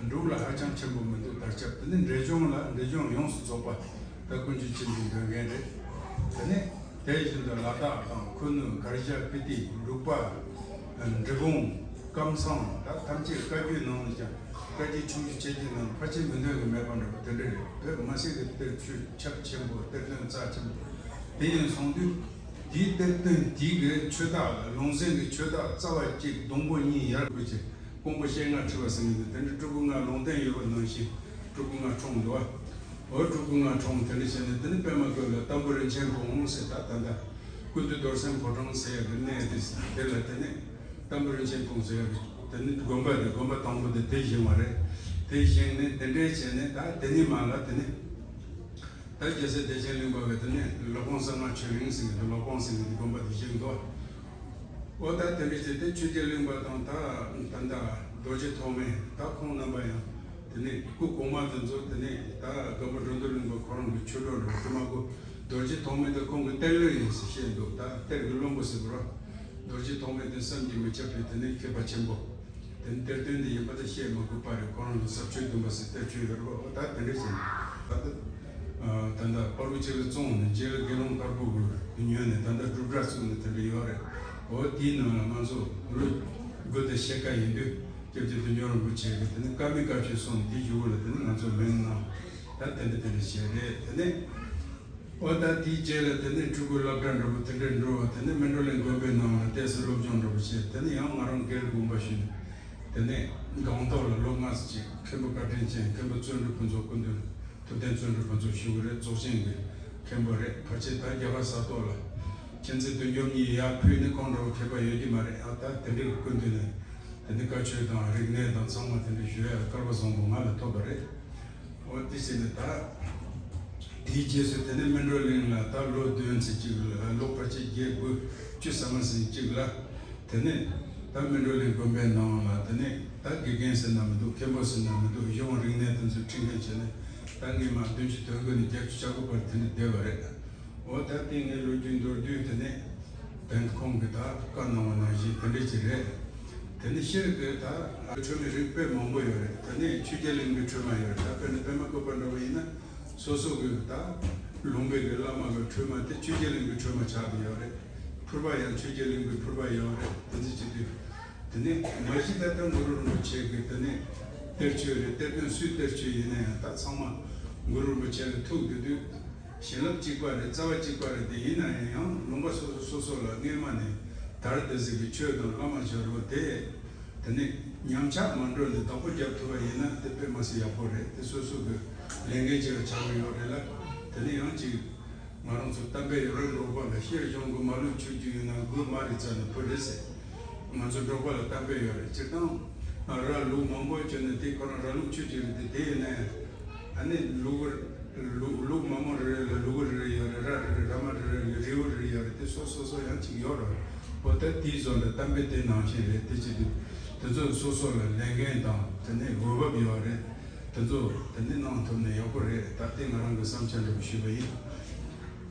འབྲུག་ལ་ཧ་ཅང་ཆེན་པོ་མི་འདུག་དར་ཁྱབ། དེ་ནས་འབྲས་ལྗོངས་ལ་འབྲས་ལྗོངས་ཡོངས་སུ་རྫོགས་པ་ད་དཀོན་མཆོག་སྤྱི་འདུས་འདོན་མཁན་རེད། དེ་ནས། དེ་བཞིན་དུ་ལ་དྭགས་དང་ཁུ་ནུ་གར་ཞ་སྤི་ཏི་འབྲུག་པ། འབྲི་གུང་། ཀམ་ཚང་ད་ཐམས་ཅད་བཀའ་བརྒྱུད་ནང་ནས་ཀྱང་བཀའ་བརྒྱུད་ཆུང་བརྒྱུད་ཆེ་བརྒྱུད་ནང་ཕལ་ཆེར་མི་འདོན་གྱི་མེད་པ་འདྲ་པོ་དེ་འདྲ་རེད། བོད་མ་སྲིད་ཀྱི་གཏེར་ཆོས་ཁྱབ་ཆེན་པོ་གཏེར་སྟོན་རྩ་ཆེན་པོ་དེ་ཡིན་སོང་དུས་དེའི་གཏེར་སྟོན་དེའི་གི་ཆོས་བདག་ལ་ལུང་ཟིན་གྱི་ཆོས་བདག་རྩ་བ་གཅིག་སྡོང་པོ་གཉིས་ཡར་བཀོད་ཅིང་ཀོང་པོ་སྤྱན་སྔ་ཁྲི་པ་ཟེར་མཁན་དེ་དེ་འདྲ་སྤྲུལ་སྐུ་ལྔ་ལུང་བསྟན་ཡོད་པ་ནང་བཞིན་སྤྲུལ་སྐུ་ལྔ་འཁྲུངས་འདུག་བ། འོ་སྤྲུལ་སྐུ་ལྔ་འཁྲུངས་དེ་འདྲ་བྱས་ནས་དེ་ནི་པདྨ་བཀོད་ལ་ཏམ་བུ་རིན་ཆེན་ཁོང་ཟེར་ད་ད་ལྟ་ཀུན་འདུས་རྡོར་སེམས་ཕོ་བྲང་ཟེར་ཡག་གི་གནས་དེ་དེ་ལ་དེ་ནི་ཏམ་བུ་རིན་ཆེན་ཁོང་ཟེར་ཡག་གི་དེ་ནི་དགོན་པ་དེ་དགོན་པ་དང་པོ་དེ་དེ་བཞེངས་པ་རེད། དེ་བཞེངས་ནས་དེ་འདྲ་བྱས་ནས་ད་དེ་ནི་མ་ལ་དེ་ནི་ད་རྒྱལ་སྲས་བདེ་ཆེན་གླིང་པ་གི་དེ་ནི་ལོ་གོང་གསང་སྔགས་ཆོས་གླིང་ཟེར་གི་འདུག་ལོ་གོང་ཟེར་གི་དེ་དགོན་པ་དེ་བཞེངས་འདུག་འོ་ད་དེ་འདྲ་བྱས་ཏེ་ཆོས་རྒྱལ་གླིང་པ་དང་ད་ད་ལྟ་རྡོ་རྗེ་ཐོགས་མེད་ད་ཁོང་རྣམ་པ་ཡང་དེ་ནས་སྐུ་གོང་མ་དེ་ཚོ་དེ་ནས་ད་སྒམ་པོ་འགྲོ་འདུལ་གླིང་པ་ཁོ་རང་གི་ཆོས་གྲོགས་རེད། དེ་མ་གོ་རྡོ་རྗེ་ཐོགས་མེད་དེ་ཁོང་གི་གཏེར་བློན་ཡིན་ཟེར་བཤད་འདུག་ད་གཏེར་གྱི་བློན་པོ་ཟེར་དགོས་རོགས། རྡོ་རྗེ་ཐོགས་མེད་དེ་བསམ་གྱིས་མི་ཁྱབ་པའི་དེ་ནས་མཁས་པ་ཆེན་པོ། དེ་ནས་གཏེར་སྟོན་དེ་ཡིན་པ་དེ་བཤད་མི་དགོས་པ་རེད། ཁོ་རང་གི་ཟབ་ཆོས་བདུན་པ་ཟེར་གཏེར་ཆོས་ཡོད་རེད་པ། ད་དེ་འདྲ་བྱས་ནས་ད་ལྟ་ ད་ལྟ་པར་བུ་གཅིག་ལ་བཙོངས་ནས་རྗེས་ལ་དགེ་སློང་དཀར་པོ་གི་ཉོས་ནས་ད་ལྟ་སྒྲུབ་གྲྭ་བཙུགས་ནས་དེ་འདྲ་ཡོད་རེད། འོ་དེའི་ནང་ལ་ང་ཚོ་ལོ་དགུ་དང་ཕྱེད་ཀ་ཡིན་དུས་སྐྱབས་རྗེ་བདུད་འཇོམས་རིན་པོ་ཆེ་གིས་དེ་ནས་བཀའ་མའི་བཀའ་ཆོས་གསུངས། དེའི་གཞུག་གུ་ལ་དེ་ནས་ང་ཚོ་ལེན་གནང་། ད་དེ་འདྲ་དེ་འདྲ་བྱས་རེད། དེ་ནས་འོ་ད་དེའི་རྗེས་ལ་དེ་ནས་ཕྲུ་གུ་སློབ་གྲྭ་འགྲོ་བ་དེ་འདྲ་འགྲོ་བ་དེ་ནས་སྨིན་གྲོལ་གླིང་དགོན་པའི་ནང་ལ་ཏོག་ཙམ་སློབ་སྦྱོང་འགྲོ་བ་བྱས། དེ་ནས་ཡང་ང་རང་སྒེར་དགོངས་པ་ཞུས་ནས་དེ་ནས་སྒང་ཏོག་ལ་ལོ་ལྔ་ཙམ་ཅིག་མཁན་པོ་བཀའ་དྲིན་ཅན་མཁན་པོ་བརྩོན་འགྲུས་ཕུན་ཚོགས་སྐུ་མདུན། ཐུབ་བསྟན་བརྩོན་འགྲུས་ཕུན་ཚོགས་ཞུ་གི་རེད། རྫོགས་ཆེན་གྱི་མཁན་པོ་རེད། ཕལ་ཆེར་ད་རྒྱ་གར་ས་ཐོག་ལ་མཁྱེན་བརྩེ་དོན་སྐྱོབ་གཉིས་ཡར་ཕུལ་ནས་ཁོང་འདྲ་བོ་མཁས་པ་ཡོད་ཀྱི་མ་རེད། ཨ་ད་དེ་འདྲའི་སྐུ་མདུན་ནས་དེ་ནས་བཀའ་ཆོས་དང་རིག་གནས་དང་ཚང་མ་དེ་འདྲ་ཞུ་ཡ་སྐལ་བ་བཟང་པོ་ང་ལ་ཐོབ་པ་རེད། འོ་དེ་བྱས་ནས་ད་དེའི་རྗེས་སུ་དེ་ནས་སྨིན་གྲོལ་གླིང་ལ་ད་ལོ་བདུན་ཙམ་ཅིག་ལ་ལོ་ཕལ་ཆེར་བརྒྱད་དགུ་བཅུ་ཙམ་ཙམ་ཅིག་ལ། དེ་ནས་ད་སྨིན་གྲོལ་གླིང་དགོན་པའི་ནང་ལ་དེ་ནས་ད་དགེ་རྒན་ཟེར་ན་མི་འདུག་མཁན་པོ་ཟེར་ན་མི་འདུག་གཞུང་རིག་གནས་དེ་ཚོ་ཁྲིད་མཁན་བྱས་ནས་ད་སྔས་མ་བདུན་ཅུ་དོན་དགུ་ནས་བརྒྱད་ཅུ་གྱ་དགུ་བར་དེ་འདྲ་བསྡད་པ་རེད། འོ་ད་དེ་ངའི་ལོ་རྒྱུས་མདོར་བསྡུས་དེ་ནས་དེ་ཁོང་གིས་ད་བཀའ་གནང་བ་ནང་བཞིན་དེ་འདྲ་ཅིག་རེད། དེ་ནས་ཤེར་གི་ད་ཁྲོས་མའི་རིགས་དཔེ་མང་པོ་ཡོད་རེད། དེ་ནས་ཆོས་རྒྱལ་གླིང་གི་ཁྲོས་མ་ཡོད་རེད། ད་དཔེར་ན་པད་མ་བཀོད་པ་འདྲ་བོ་ཡིན་ན། སོ་སོ་གི་ད་ལུང་པའི་གི་བླ་མ་གི་ཁྲོས་མ་དེ་ཆོས་རྒྱལ་གླིང་གི་ཁྲོས་མ་ཆགས་བསྡད་ཡོད་རེད། ཕུར་པ་ཡང་ཆོས་རྒྱལ་གླིང་གི་ཕུར་པ་ཡོད་རེད། དེ་ཚོ་བྱེད་དུས་དེ་ནས་མ་གཞི་ད་ལྟ་གུ་རུ་རིན་པོ་ཆེ་གི་དེ་ནས་གཏེར་ཆོས་རེད། གཏེར་སྟོན་སུའི་གཏེར་ཆོས་ཡིན་ན་ཡང་ད་ཚང་མ་གུ་རུ་རིན་པོ་ཆེ་ལ་ཐུག་བསྡད་དུས་བྱིན་རླབས་གཅིག་པ་རེད། རྩ་བ་གཅིག་པ་རེད། དེ་ཡིན་ན་ཡང་ལུང་པ་སོ་སོ་སོ་སོ་ལ་སྔས་མ་ནས་དར་དེ་ཟིག་གི་ཆོས་དང་བླ་མ་བྱ་རོག་དེ། དེ་ནས་ཉམས་ཆག་མ་འགྲོ་ནས་བདག་པོ་རྒྱབ་ཐུབ་པ་ཡིན་ན་དེ་དཔེ་མ་སྲིད་ཡག་པོ་རེད། དེ་སོ་སོ་གི་ལས་འགན་ཅིག་ལ་ཆགས་ཀྱི་ཡོད་རེད་ལ། དེ་ནས་ཡང་ཅིག་ང་རང་ཚོ་གཏམ་དཔེ་ཡོད་རེད། འབྲོག་པ་ལ་ཤེར་གཞུང་གི་མ་ལུས་ཆོས་བརྒྱུད་ཡིན་ན་དགུ་མ་རེད་ཙམ་ནས་བུ་རེད་ཟེར། ང་ཚོ་འབྲོག་པ་ལ་གཏམ་དཔེ་ཡོད་རེད། སྤྱིར་བཏང་ར་ལུག་མང་པོ་བྱོན་ནས་དེ་ཁོ་རང་ར་ལུག་ཆོས་བརྒྱུད་རེད་དེ། དེ་ཡིན་ན་ཡང་ཨ་ནི་ལུག་ལུག་ལུག་མ་མོ་རེ་རེ་ལ་ལུ་གུ་རེ་རེ་ཡོད་རེད། ར་རེ་རེ་ར་མ་རེ་རེ་ལ་རེའུ་རེ་རེ་ཡོད་རེད། དེ་སོ་སོ་སོ་ཡང་གཅིག་ཡོད་རེད། འོ་ད་དེའི་བཟོ་འདྲ་གཏམ་དཔེ་དེ་ནང་བཞིན་རེད། དེ་བྱེད་དུས་དེ་ཚོ་སོ་སོ་ལ་ལས་འགན་དང་དེ་ནས་འོས་བབ་ཡོད་རེད། དེ་ཚོ་དེ་ནས་གནང་ཐུབ་ན་ཡག་པོ་རེད། ད་དེ་ང་རང་གི་བསམ་འཆར་འདྲ་པོ་ཞུས་པ་ཡིན།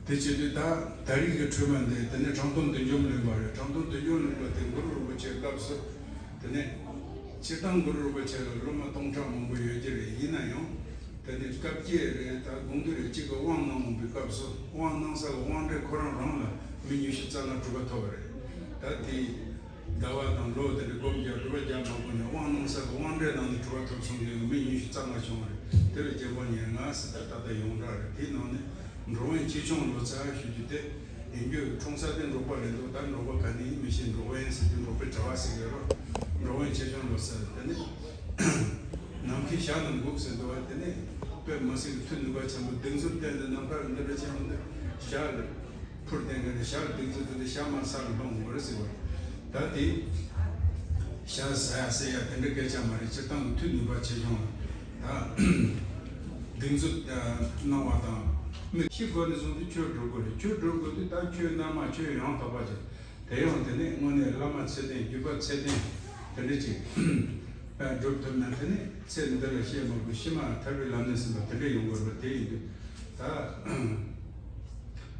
དེ་བྱེད་དུས་ད་ད་རེས་ཀྱི་ཁྲོས་མ་འདི་དེ་ནས་ཁྲང་ཏོང་བདུད་འཇོམས་ལེན་པ་རེད། ཁྲང་ཏོང་བདུད་འཇོམས་ལེན་པ་དེ་གུ་རུ་རིན་པོ་ཆེའི་སྐབས་སུ། དེ་ནས་སྤྱིར་བཏང་གུ་རུ་རིན་པོ་ཆེ་ལ་སློབ་མ་སྟོང་ཕྲག་མང་པོ་ཡོད་ཀྱི་རེད། ཡིན་ན་ཡང་དེ་ནས་བཀའ་བརྒྱད་རེད། ད་དགོངས་འདུས་རེད། གཅིག་གི་དབང་གནང་འོང་པའི་སྐབས་སུ་དབང་གནང་ས་གི་དབང་གྲལ་ཁོ་རང་རང་ལ་མི་ཉི་ཤུ་རྩ་ལྔ་གྲུབ་པ་ཐོབ་པ་རེད། ད་དེ་ཟླ་བ་དང་ལོ་དེ་འདྲ་སྒོམ་རྒྱག་སྒྲུབ་པ་རྒྱག་མ་དགོས་ནས་དབང་གནང་ས་གི་དབང་གྲལ་ནང་ནས་གྲུབ་པ་ཐོབ་སོང་ཡོད་མི་ཉི་ཤུ་རྩ་ལྔ་བྱུང་བ་རེད། དེ་ལ་རྒྱལ་པོ་ཉེར་ལྔ་ཟེར། ད་ད་ལྟ་ཡོངས་གྲགས་རེད། དེའི་ནང་ནས་འགྲོ་བན་ཆེ་ཆུང་ལོ་ཙཱ་ཞུ་རྒྱུ་དེ་ཡིན་རྒྱུ་འཁྲུངས་ས་དེ་འབྲོག་པ་རེད་འདུག་ད་འབྲོག་པ་ག་ནས་ཡིན་མི་ཤེས། འགྲོ་བན་ཟེར་དུས་འབྲོག་པའི་གྲྭ་པ་ཟེར་གི་རེད། འགྲོ་བན་ཆེ་ཆུང་ལོ་ཙཱ་དེ་ནས་ནམ་མཁའི་ཞྭ་ནང་འགུགས་ཟེར་འདུག་བ། དེ་ནས་དཔེ་མི་སྲིད་ཀྱི་མཐུ་ནུས་པ་ཆེན་པོ། གདེང་ཚོད་བརྟན་ཏེ་ནམ་མཁའ་ལ་འདི་འདྲ་ཆེན་པོ་འདི་ཞྭ་ལ་འཕུར་བསྡད་མཁན་རེད། ཞྭ་ལ་གདེང་ཚོད་བསྟན་ཏེ་ཞྭ་མར་ས་ལ་ལྷུང་དགོས་རེད་ཟེར་བ་རེད། ད་དེ་ཞྭ་ཟ་ཡ་ཟེར་ཡ་དེ་འདྲ་སྐད་ཆ་མ་རེད། སྤྱིར་བཏང་གི་མཐུ་ནུས་པ་ཆེ་ཆུང་ལ་ད་གདེང་ཚོད་གནང་བ་དང་། མི་ཤི་དགོས་ནས་བཟུང་སྟེ་ཆོས་སྒྲུབ་དགོས་རེད། ཆོས་སྒྲུབ་དགོས་དུས་ད་ཆོས་རྣལ་མ་ཆོས་ཡང་དག་པ་ཅིག་དེ་ཡང་དེ་ནས་དངོས་གནས་བླ་མ་ཚད་ལྡན་བརྒྱུད་པ་ཚད་ལྡན་དེ་འདྲ་ཅིག་སྒྲུབ་ཐུབ་ན་དེ་ནས་ཚེ་འདི་ལ་གཤེགས་མ་དགོས། ཕྱི་མ་ཐར་པའི་ལམ་སྣེ་ཟིན་པ་དེ་འདྲ་ཡོང་དགོས་པ་དེ་ཡིན་དུས་ད་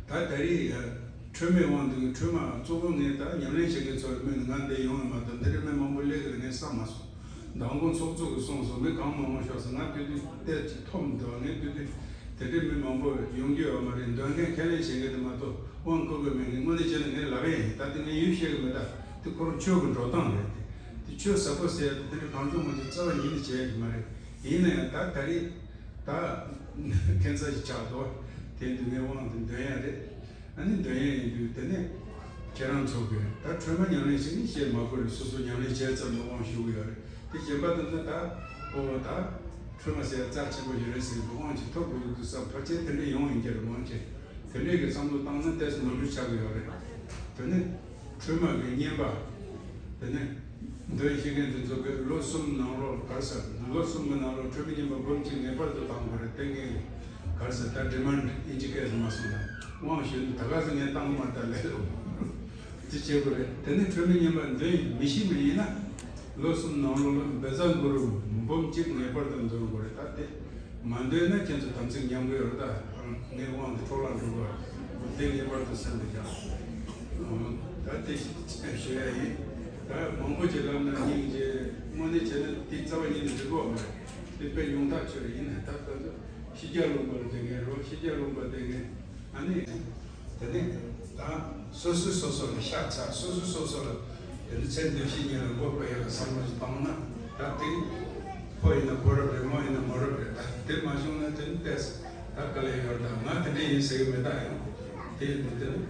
ད་ད་རེས་ཁྲོས་མའི་དབང་འདུས་ཀྱི་ཁྲོས་མ་གཙོ་བོ་ངས་ད་ཉམས་ལེན་བྱེད་མཁན་ཚོ་ལ་སྨོན་ནས་ང་འདིར་ཡོང་ཡོད་མ་གཏོགས་འདི་འདྲའི་མི་མང་པོ་སླེབས་ཀྱི་རེད་ངས་བསམ་མ་སོང་། མདང་དགོང་ཚོགས་གཙོ་གིས་གསུངས་སོང་། མི་གང་མང་མང་ཤོག་ཟེར། ང་དེ་དུས་ལྟས་ཅིག་འཐོམ་འདུག་ངས་དེ་དུས་དེ་འདྲའི་མི་མང་པོ་ཡོང་རྒྱུ་ཡོད་མ་རེད། འདོན་མཁན་ཁས་ལེན་བྱེད་མཁན་དེ་མ་གཏོགས་དབང་བསྐུར་དགོས་མེད་ངས་དངོས་གནས་བྱས་ན་ངས་ལབ་ཡ་ཡིན། ད་དེ་ངས་ཡུལ་བཤད་གི་མེད། ད་དེ་ཁོ་རང་ཆོས་ཀྱི་འགྲོ་སྟངས་རེད། དེ་དེ་ཆོས་ཟབ་པོ་ཟེར་ཡ་དེ་དེ་འདྲ་གང་བྱུང་མང་བྱུང་རྩ་བ་ཉིད་ནས་བྱས་ཡ་གི་མ་རེད། ཡིན་ན་ཡང་ད་ད་རེས་ད་ཁྱད་མཚར་ཞིག་ཆགས་འདུག་དེ་དུས་ངས་དབང་དེ་འདོན་ཡ་རེད། ཨ་ནི་འདོན་ཡས་ཡིན་དུས་དེ་ནས་ཁྱེད་རང་ཚོ་གིས་ད་ཁྲོས་མ་ཉམས་ལེན་བྱེད་ཀྱིན་བཤད་མ་དགོས་རེད། སོ་སོ་ཉམས་ལེན་བྱས་ཙམ་ལ་དབང་ཞུ་གི་ཡོད་རེད། དེ་གཞན་པ་དེ་ཚོ་ད་ཨོ་ད་ཁྲོས་མ་ཟེར་ཡ་རྩ་ཆེན་པོ་ཡོད་རེད་ཟེར་གི་དབང་ཅིག་ཐོབ་དགོས་ཀྱི་འདུག་བསམ། ཕལ་ཆེར་དེ་འདྲ་ཡོང་ཡིན་གྱི་རེད། མང་ཆེ་དེ་འདྲས་ཀྱི་བསམ་བློ་བཏང་ན་ཏོག་ཙམ་ནོར་འཁྲུལ་ཆགས་ཀྱི་ཡོད་རེད། དེ་ནས་ཁྲོས་མ་གི་བསྙེན་པ་དེ་ནས་འདོན་ཤེས་མཁན་དེ་ཚོ་གིས་ལོ་གསུམ་ནང་ལོགས་ག་རེ་ཟེར། ལོ་གསུམ་གི་ནང་ལོགས་ཁྲོས་མའི་བསྙེན་པ་འབུམ་གཅིག་ངེས་པར་དུ་བཏང་དགོས་རེད། དེ་ངས་ག་རེ་ཟེར། ད་ཌི་མན་ཌི་ཨིན་ཇི་སྐད་ཟེར་མ་སོང་ད། དབང་ཞུས་ནས་ད་ག་ཟེ་ངས་བཏང་མ་ད་ལས་ལོ་དེ་བྱེད་དགོས་རེད། དེ་ནས་ཁྲོས་མའི་བསྙེན་པ་འདོན་མི་ཤེས་མི་ཡིན་ན་ལོ་གསུམ་ནང་ལོགས་ལ་བཛྲ་གུ་རུ་འབུམ་གཅིག་ངེས་པར་དུ་འདོན་དགོས་རེད། ད་དེ་མ་འདོན་ན་ཁྱེད་ཚོ་དམ་ཚིག་ཉམས་ཀྱི་ཡོད་རེད། ད་ངའི་དབང་དེ་འཕྲོ་བརླག་འགྲོ་གི་རེད། དེ་ངེས་པར་དུ་སེམས་ལ་བཞག་ད་དེ་ཞུ་ཡ་ཡིན། ད་མང་པོ་ཅིག་ལབ་ན་སྙིང་རྗེ། དངོས་གནས་བྱས་ན་དེ་རྩ་བ་ཉིད་ནས་འགྲིག་གི་མ་རེད། དེ་དཔེ་ཉུང་ཐག་ཆོད་རེད། ཡིན་ན་ད་ལྟ་ཚོ་ ཕྱི་རྒྱལ་ལུང་པར་བསྡད་མཁན་རེད། ཕྱི་རྒྱལ་ལུང་པར་བསྡད་མཁན། ཨ་ནི། དེ་ནས་ད་སོ་སོས་སོ་སོ་ལ་ཤ་ཚ། སོ་སོས་སོ་སོ་ལ་དེ་ནི་ཚེ་འདི་ཕྱི་གཉིས་ལ་མགོ་སྐོར་ཡག་གི་བསམ་བློ་ཞིག་བཏང་ན། ད་དེ་ཕོ་ཡིན་ན་ཕོ་རབ་རེད། མོ་ཡིན་ན་མོ་རབ་རེད། ད་དེ་མ་བྱུང་ན་དེ་ནི་ཏོག་ཙམ་ད་དཀའ་ལས་ཡོད་རེད། ད་ང་དེ་འདྲ་ཡིན་ཟེར་གི་མེད། ད་ཡང་དེ་ཡིན་དུས་དེ་ནི། དེ་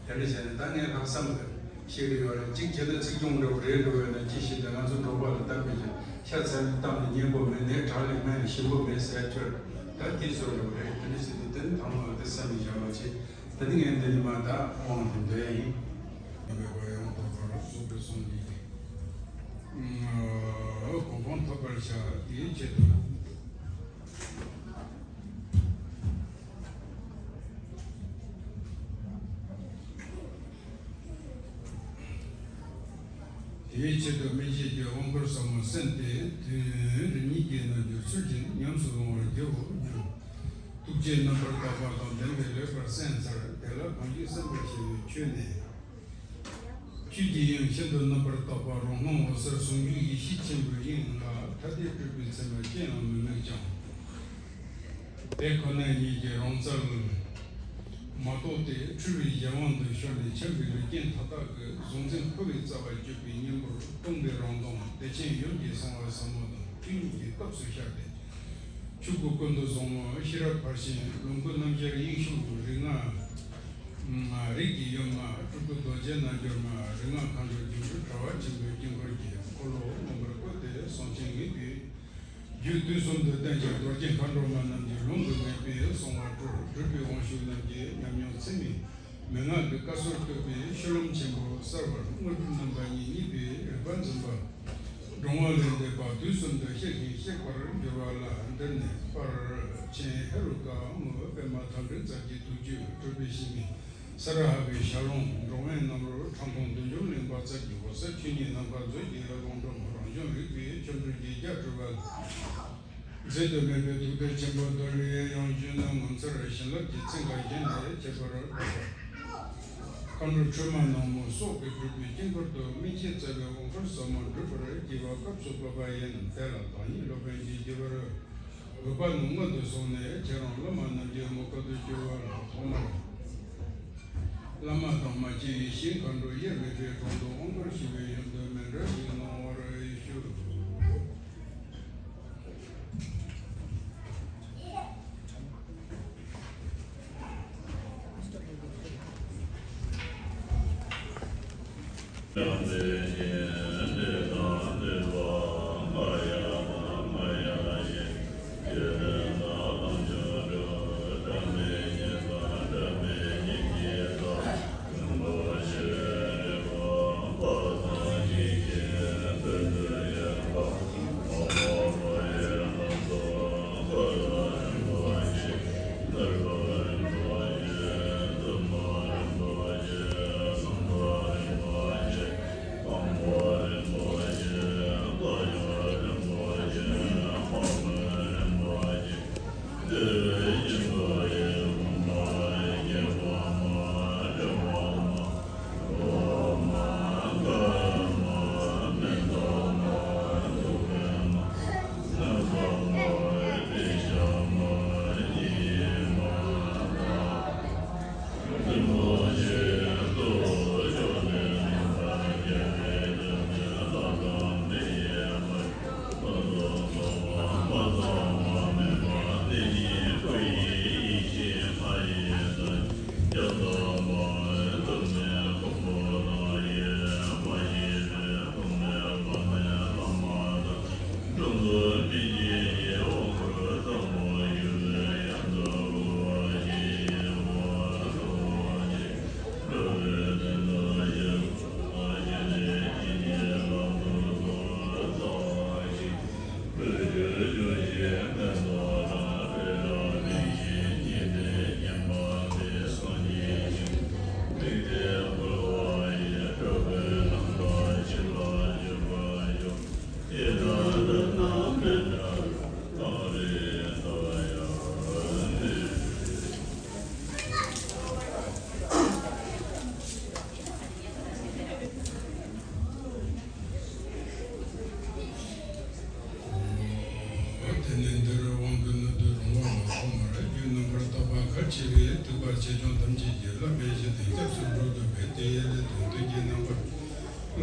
འདྲ་བྱས་ནས་ད་ངས་ལྷག་བསམ་དུ་བཤད་ཀྱི་ཡོད་རེད། གཅིག་བྱས་ན་ཚིག་སྦྱོང་འདྲ་བོ་རེད་འགྲོ་བས་ན་ཅི་ཞིག་དེ་ང་ཚོ་འབྲོག་པ་ལ་གཏམ་དཔེ་བྱས། ཤ་ཚ་ནི་གཏམ་ནི་སྙན་པོ་མེད། ནད་དྲག་ལས་སྨན་ནི་ཞིམ་པོ་མེད་ཟེར་ཁྱོད་ད་དེ་བཟོ་འདྲ་བོ་རེད། དེ་འདྲ་བྱས་ཏེ་དེ་ནི་ཐང་མ་དེ་བསམ་ནས་བཞག་པ་བྱས། དེ་ནི་ངས་འདི་ནི་མ་ད་དབང་དུ་འདོན་ཡིན། ཡང་དག་པར་ཡོངས་རྫོགས་པར་གཟུགས་སྐུ་གསུམ་གྱི་གོ་འཕང་ཐོབ་པར་བྱ། དེའི་ཆེད་དུ། དེའི་ཆེད་དུ་སྨིན་བྱེད་ཀྱི་དབང་བསྐུར་ཟབ་མོ་གསན་ཏེ། དོན་རིམ་གཉིས་ཀྱི་རྣལ་འབྱོར་ཚུལ་བཞིན་ཉམས་སུ་བླང་བར་བགྱིའོ་སྙམ། ཐུགས་རྗེས་རྣམ་པར་དག་པ་དང་ལྡན་པས་ལེགས་པར་གསན་ཚར། དེ་ལ་གང་ཞིག་གསན་པར་བྱ་བའི་ཆོས་ནི། ཆོས་ཀྱི་དབྱིངས་ཤིན་ཏུ་རྣམ་པར་དག་པ་རང་སྣང་འོད་གསལ་ཟུང་འཇུག་ཡེ་ཤེས་ཆེན་པོའི་དབྱིངས་ལ་ཐ་དད་སྤྲོས་པའི་མཚན་མ་ཅི་ཡང་མི་དམིགས་ཀྱང་། དེ་ཁོ་ན་ཉིད་ཀྱིས་རང་རྩལ་མ་རྟོགས་ཏེ་འཁྲུལ་བའི་གཞན་དབང་དུ་ཤོར་ནས་འཁྱམས་པའི་ལུས་རྐྱེན་མཐའ་དག་གི་གཟུང་འཛིན་འཁོར་བའི་རྩ་བར་གྱུར་པའི་གཉེན་པོར་སྟོང་པའི་རང་དོན་བདེ་ཆེན་ཡུམ་གྱི་གསང་བ་ཟབ་མོ་དང་ཐུན་གཉིས་ཀྱི་སྐབས་སུ་ཤར་ཏེ། ཆོས་སྐུ་ཀུན་ཏུ་བཟང་མོ་ཤེས་རབ་ཕར་ཕྱིན་ལོངས་སྐུ་རྣམ་གཞལ་དབྱིངས་ཕྱུག་རིགས་ལྔ། རིགས་ཀྱི་ཡུམ་ལྔ་སྤྲུལ་སྐུ་རྡོ་རྗེ་རྣལ་འབྱོར་མ། རིགས་ལྔ་མཁའ་འགྲོ་སྒྱུ་འཕྲུལ་དྲ་བ་ཆེན་པོའི་དཀྱིལ་འཁོར་གྱི་འཁོར་ལོ་མངོན་པར་བཀོད་དེ་གསུང་ཆེན་ངེས་པའི་རྒྱུད་དུས་གསུམ་དུ་བསྟན་ཅིང་རྡོ་རྗེ་མཁའ་འགྲོ་མ་རྣམས་ཀྱིས་ལུང་གིས་ངེས་པའི་གསང་བ་སྤྲུལ། སྒྲུབ་པའི་དབང་ཕྱུག་རྣམས་ཀྱིས་ཉམས་མྱོང་ཚད་མེད་མན་ངག་གི་བཀའ་སྲོལ་བཏོད་པའི་ཤུལ་ལམ་ཆེན་པོ་གསར་བར་དངོས་གྲུབ་རྣམ་པ་གཉིས་བརྙེས་པའི་རིག་པ་འཛིན་པ། འགྲོ་བ་ལས་འདས་པ་དུས་གསུམ་དུ་གཤེགས་ཤིང་གཤེགས་པར་འགྱུར་བ་ལ་འདིར་ནི་དཔལ་ཆེན་ཧེ་རུ་ཀ་དངོས་པདྨ་དམ་སྤྲུལ་རྩལ་གྱི་ཐུགས་རྒྱུད་གྲུབ་པའི་ཞི་མི་ས་ར་ཧ་གི་ཞལ་ལུང་འགྲོ་བན་རྣམ་རོལ་ཁྲ་འཐུང་བདུད་འཇོམས་གླིང་པ་རྩལ་གྱི་འོད་གསལ་ཆོས་ཉིད་ནམ་མཁའ་མཛོད་ཀྱི་ལུང་སྒྲོན་རང་བྱུང་རིག་པའི་ཆོ་འཕྲུལ་གྱི་རྒྱ་གྲུབ་པ། འཛད་དུ་མེད་པའི་ཐུགས་གཏེར་ཆེན་པོ་རྡོ་རྗེ་ཡང་ཞུན་ནི་ངོ་མཚར་བྱིན་རླབས་ཀྱི་ཚན་ཁ་བཞིན་ལས་ཁྱད་པར་འཕགས་པ། མཁའ་འགྲོ་ཁྲོས་མ་ནག་མོ་སོགས་ཀྱིས་སྤྲུལ་པའི་དཀྱིལ་འཁོར་དུ་སྨིན་བྱེད་རྩ་བའི་དབང་བསྐུར་ཟབ་མོ་སྒྲུབ་པར་བགྱི་བ་སྐབས་སུ་བབ་པ་ཡིན། དེ་ལ་བདག་ཉིད་སློབ་དཔོན་གྱིས་བགྱི་བར་འོས་པ་ནི་སྔོན་དུ་སོང་ནས་ཁྱེད་རང་བླ་མ་རྣམས་ཀྱི་མོས་གུས་སུ་གྱུར་པ་ལ་ཐོག་མར་བླ་མ་དམ་པ་ཅན་ཡེ་ཤེས་མཁའ་འགྲོ་དབྱེར་མེད་པའི་དྲུང་དུ་དབང་བསྐུར་ཞུ་བའི་ཡོན་དུ་མཎྜལ་ཞིག་གནང་བར་ཞུ།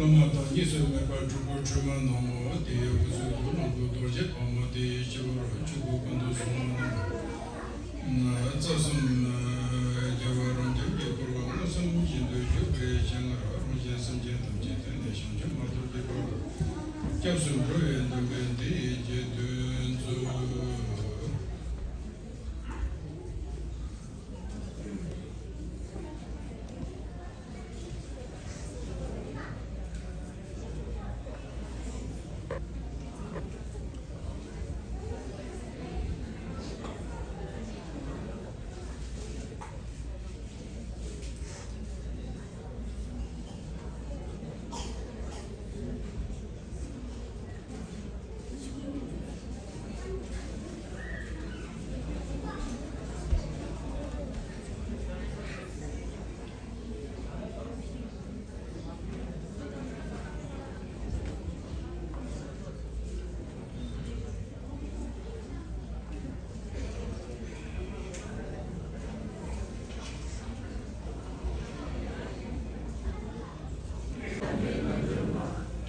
བླ་མ་དང་གཉིས་སུ་མེད་པ་སྤྲུལ་སྐུ་ཁྲོས་མ་ནག་མོ། དེ་ཡི་སྐུ་གཟུགས་ལྷུན་གྲུབ་རྡོ་རྗེ་ཕག་མོ། དེ་ཡི་སྤྱི་བོར་ཆོས་སྐུ་ཀུན་ཏུ་བཟང་མོ་རྣམས། རྩ་གསུམ་རྒྱལ་བ་རང་རྒྱལ་གྱིས་བསྐོར་བ། མངོན་སུམ་བཞིན་དུ་བཞུགས་པའི་སྤྱན་སྔར། རང་གཞན་སེམས་ཅན་ཐམས་ཅད་དོན་ནི་བྱང་ཆུབ་མ་ཐོབ་ཀྱི་བར། སྐྱབས་སུ་འགྲོ་བའི་འདུན་པས་འདི་ཡི་རྗེས་ཟློས་མཛོད།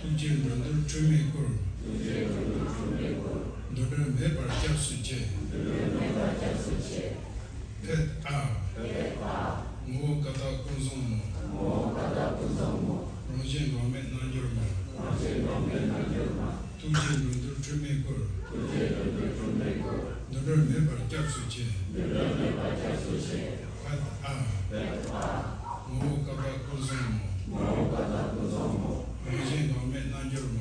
ཐུགས་རྗེའི་འགྲོ་འདུལ་ཁྲོས་མའི་སྐུར། འདུ་འབྲལ་མེད་པར་སྐྱབས་སུ་མཆི། ཕཊ་ཨ། ངོ་བོ་ཀ་དག་ཀུན་བཟང་མོ། རང་བཞིན་འགག་མེད་རྣལ་འབྱོར་མ། ཐུགས་རྗེའི་འགྲོ་འདུལ་ཁྲོས་མའི་སྐུར། འདུ་འབྲལ་མེད་པར་སྐྱབས་སུ་མཆི། ཕཊ་ཨ། ངོ་བོ་ཀ་དག་ཀུན་བཟང་མོ། རང་བཞིན་འགག་མེད་རྣལ་འབྱོར་མ།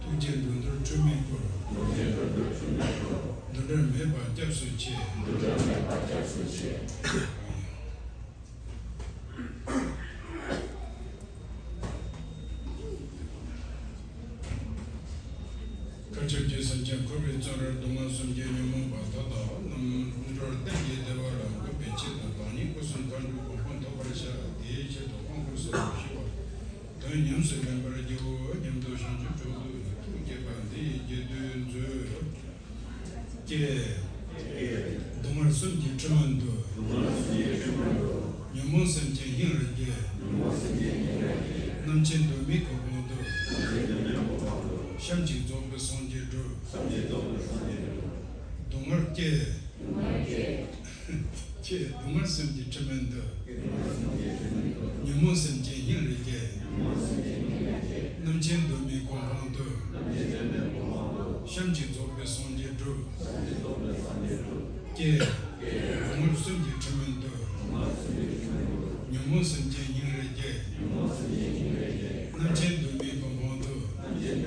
ཐུགས་རྗེའི་འགྲོ་འདུལ་ཁྲོས་མའི་སྐུར། འདུ་འབྲལ་མེད་པར་སྐྱབས་སུ་མཆི། བཀའ་ཁྱབ་ཀྱི་སེམས་ཅན་འཁོར་བའི་བཙོན་རར་སྡུག་བསྔལ་གསུམ་གྱིས་ཉོན་མོངས་པ་མཐའ་དག་རྣམས་འབྱོར་གཏན་གྱི་བདེ་བ་ལ་འགོད་པའི་ཆེད་དུ་བདག་ཉིད་སྐུ་གསུམ་མཁའ་འགྲོའི་གོ་འཕང་ཐོབ་པར་བྱ། དེའི་ཆེད་དུ་དབང་བསྐུར་གསོལ་བ་ཞུ་བ། དོན་ཉམས་སུ་ལེན་པར་བགྱིའོ་སྙམ་དུ་བྱང་ཆུབ་མཆོག་ཏུ་ཐུགས་བསྐྱེད་པ་འདི་ཡི་རྗེས་ཟློས་མཛོད། ཀྱེ། སྡུག་བསྔལ་གསུམ་གྱི་ཁྲིམས་མདོ། ཉོན་མོངས་སེམས་ཅན་སྙིང་རེ་རྗེ། རྣམ་མཁྱེན་གདོད་མའི་གོ་འཕང་དུ། བྱམས་ཀྱིས་རྫོགས་པའི་སངས་རྒྱས་སྒྲུབ། སྡུག་བསྔལ་ཀྱེ། ཀྱེ། སྡུག་བསྔལ་གསུམ་གྱི་ཁྲིམས་མདོ། ཉོན་མོངས་སེམས་ཅན་སྙིང་རེ་རྗེ། རྣམ་མཁྱེན་གདོད་མའི་གོ་འཕང་དུ། བྱམས་ཀྱིས་རྫོགས་པའི་སངས་རྒྱས་སྒྲུབ། ཀྱེ། སྡུག་བསྔལ་གསུམ་གྱི་ཁྲིམས་མདོ། ཉོན་མོངས་སེམས་ཅན་སྙིང་རེ་རྗེ། རྣམ་མཁྱེན་གདོད་མའི་གོ་འཕང་དུ། བྱམས་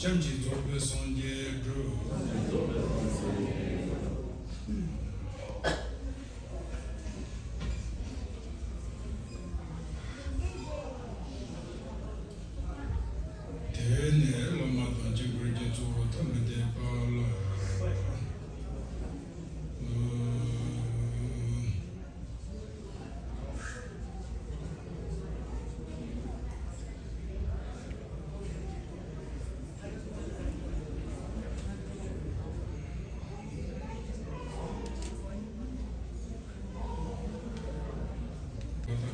ཀྱིས་རྫོགས་པའི་སངས་རྒྱས་སྒྲུབ། དེ་ནས་བླ་མ་དང་དཀྱིལ་འཁོར་གྱི་གཙོ་བོ་ཐ་མི་དད་པ་ལ།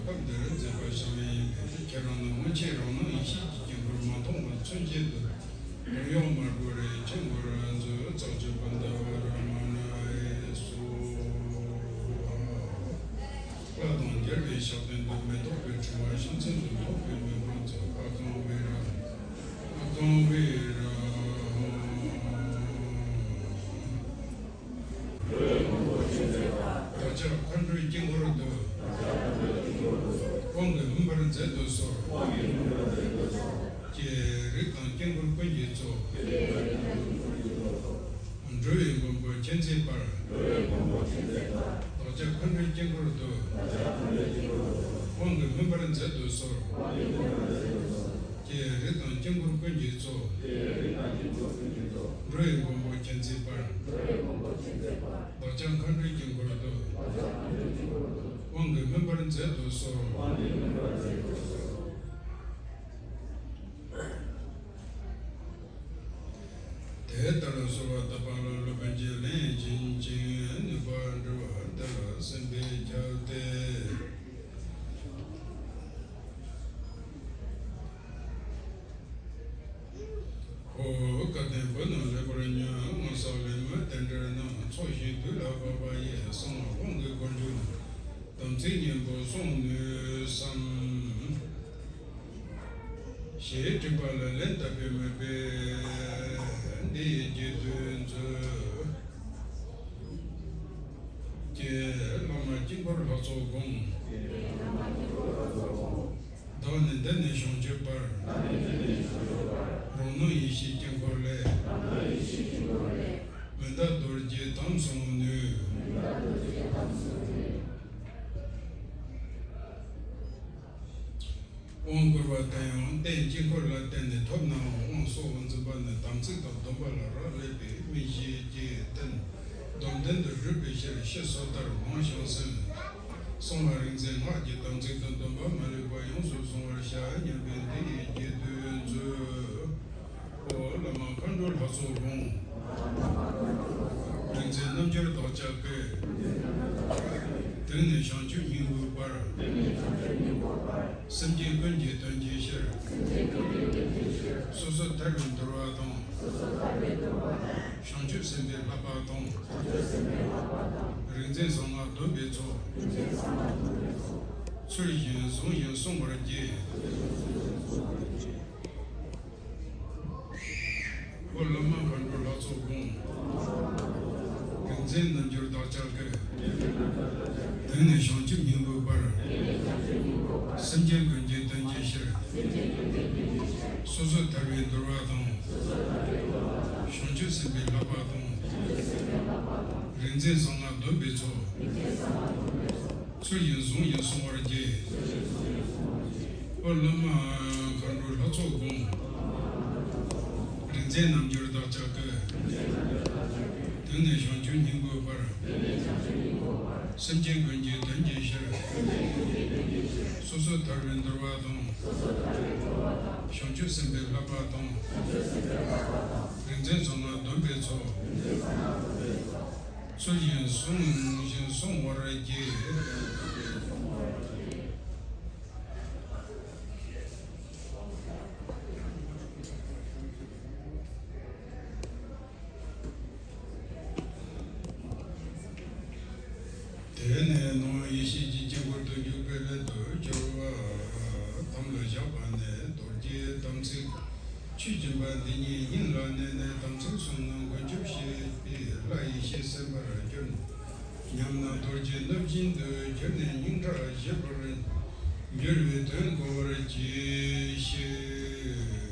སྐབས་འདིར་མཛད་པ་བྱ་བའི་ཡིན་པས། ཁྱེད་རང་ནི་སྔོན་ཆད་རང་སྣང་ཡེ་ཤེས་ཀྱི་དཀྱིལ་འཁོར་མ་མཐོང་བ་མཚོན་བྱེད་དུ། རང་ཡུལ་དམར་པོ་རེ་ཆེན་པོར་མཛོད། ཙཀ་ཅི་པན་དྲ་ཝ་ར་མ་ཎ་ཡེ་སྭཱ་ཧཱ། ལྷ་དང་རྒྱལ་བའི་ཕྱག་མདུན་དུ། མེ་ཏོག་གི་ཕྲེང་བ་ཕྱག་མཚན་དུ་ཐོགས་པའི་མེ་དཔུང་ཚོགས། ཨ་ཀཾ་བི་ར། ཨ་ཀཾ་བི་ར། བདག་ཅག་མཁའ་འགྲོའི་དཀྱིལ་འཁོར་དུ། དབང་གིས་མངོན་པར་མཛད་དུ་གསོལ། ཀྱེ། རིགས་དང་དཀྱིལ་འཁོར་ཀུན་གྱི་གཙོ། འགྲོ་བའི་མགོན་པོ་མཁྱེན་བརྩེའི་དཔལ། བདག་ཅག་མཁའ་འགྲོའི་དཀྱིལ་འཁོར་དུ། དབང་གིས་མངོན་པར་མཛད་དུ་གསོལ། ཀྱེ། རིགས་དང་དཀྱིལ་འཁོར་ཀུན་གྱི་གཙོ། འགྲོ་བའི་མགོན་པོ་མཁྱེན་བརྩེའི་དཔལ། བདག་ཅག་མཁའ་འགྲོའི་དཀྱིལ་འཁོར་དུ། དབང་གིས་མངོན་པར་མཛད་དུ་གསོལ། དེ་ལྟར་གསོལ་བ་བཏབ་པ་ལ་སློབ་དཔོན་གྱིས་ལན་བྱིན་ཅིང་ནུས་པ་བསྒྲུབས་པ་འདི་ལ་སེམས་པས་ཁྱབ་སྟེ། ཚིག་སྙན་པོ་གསུང་ནུས་སམ། ཞེས་དྲིས་པ་ལ་ལན་བཏབ་པའི་མོས་པས་འདི་ཡི་རྗེས་ཟློས་མཛོད། ཀྱེ་བླ་མ་དཀྱིལ་འཁོར་ལྷ་ཚོགས་དགོངས། བདག་ནི་འདི་ནས་བྱང་ཆུབ་བར། རང་སྣང་ཡེ་ཤེས་དཀྱིལ་འཁོར་ལས། མི་འདའ་རྡོ་རྗེ་དམ་སྲུང་ནུས། དབང་བསྐུར་བ་དེ་ཡང་རྟེན་དཀྱིལ་འཁོར་ལ་བརྟེན་ནས་ཐོབ་ནའང་དབང་གསོག་འཛིན་པ་ནི་དམ་ཚིག་དང་སྡོམ་པ་ལ་རག་ལས་པའི་སྨིན་བྱེད་ཀྱི་རྟེན། སྡོམ་ལྡན་དུ་སྒྲུབ་པའི་ཕྱིར་ཞེས་སོགས་ལྟར་མང་ཞིང་གསན། གསང་བ་རིག་འཛིན་སྔགས་ཀྱི་དམ་ཚིག་དང་སྡོམ་པ་མ་ལུས་པ་ཡོངས་སུ་བཟུང་བར་བྱ་སྙམ་པའི་འདི་ཡི་རྗེས་ཟློས་མཛོད། ཨོ་བླ་མ་མཁའ་འགྲོ་ལྷ་ཚོགས་དགོངས། རིག་འཛིན་རྣལ་འབྱོར་བདག་ཅག་གི། དེང་ནས་བྱང་ཆུབ་སྙིང་པོའི་བར། སེམས་ཅན་ཀུན་གྱི་དོན་གྱི་ཕྱིར། སོ་སོ་ཐར་པའི་འདུལ་བ་དང་། བྱང་ཆུབ་སེམས་དཔའི་བསླབ་པ་དང་། རིག་འཛིན་གསང་སྔགས་སྡོམ་པའི་ཚོགས། ཚུལ་བཞིན་བཟུང་ཞིང་བསྲུང་བར་བགྱི། ཨོ་བླ་མ་མཁའ་འགྲོ་ལྷ་ཚོགས་དགོངས། རིག་འཛིན་རྣལ་འབྱོར་བདག་ཅག་གི། དེང་ནས་བྱང་ཆུབ་སྙིང་པོའི་བར། སེམས་ཅན་ཀུན་གྱི་དོན་གྱི་ཕྱིར། སོ་སོ་ཐར་པའི་འདུལ་བ་དང་། བྱང་ཆུབ་སེམས་དཔའི་བསླབ་པ་དང་། རིག་འཛིན་གསང་སྔགས་སྡོམ་པའི་ཚོགས། ཚུལ་བཞིན་བཟུང་ཞིང་བསྲུང་བར་བགྱི། ཨོ་བླ་མ་མཁའ་འགྲོ་ལྷ་ཚོགས་དགོངས། རིག་འཛིན་རྣལ་འབྱོར་བདག་ཅག་གི། དེང་ནས་བྱང་ཆུབ་སྙིང་པོའི་བར། སེམས་ཅན་ཀུན་གྱི་དོན་གྱི་ཕྱིར། སོ་སོ་ཐར་པའི་འདུལ་བ་དང་། བྱང་ཆུབ་སེམས་དཔའི་བསླབ་པ་དང་། རིག་འཛིན་གསང་སྔགས་སྡོམ་པའི་ཚོགས། ཚུལ་བཞིན་བསྲུང་ཞིང་བསྲུང་བར་བགྱི། དེ་ནས་ནང་ཡེ་ཤེས་ཀྱི་དཀྱིལ་འཁོར་དུ་འཇུག་པའི་སླད་དུ་སྦྱོར་བ་དམ་ལ་བཞག་པ་ནས་རྡོ་རྗེའི་དམ་ཚིག་ཆོས་སྦྱིན་པ་འདི་ཉིད་སྙིང་ལ་གནས་ནས་དམ་ཚིག་བསྲུང་ན་མགོན་སྐྱོབ་བྱེད་པའི་ལྷ་ཡེ་ཤེས་སེམས་དཔར་གྱུར། ཉམས་ན་རྡོ་རྗེ་སྣུབས་བཞིན་དུ་གྱུར་ནས་སྙིང་ཁྲག་ཞི་བར་འགྱུར་བའི་དོན་གོ་བར་གྱིས་ཤིག།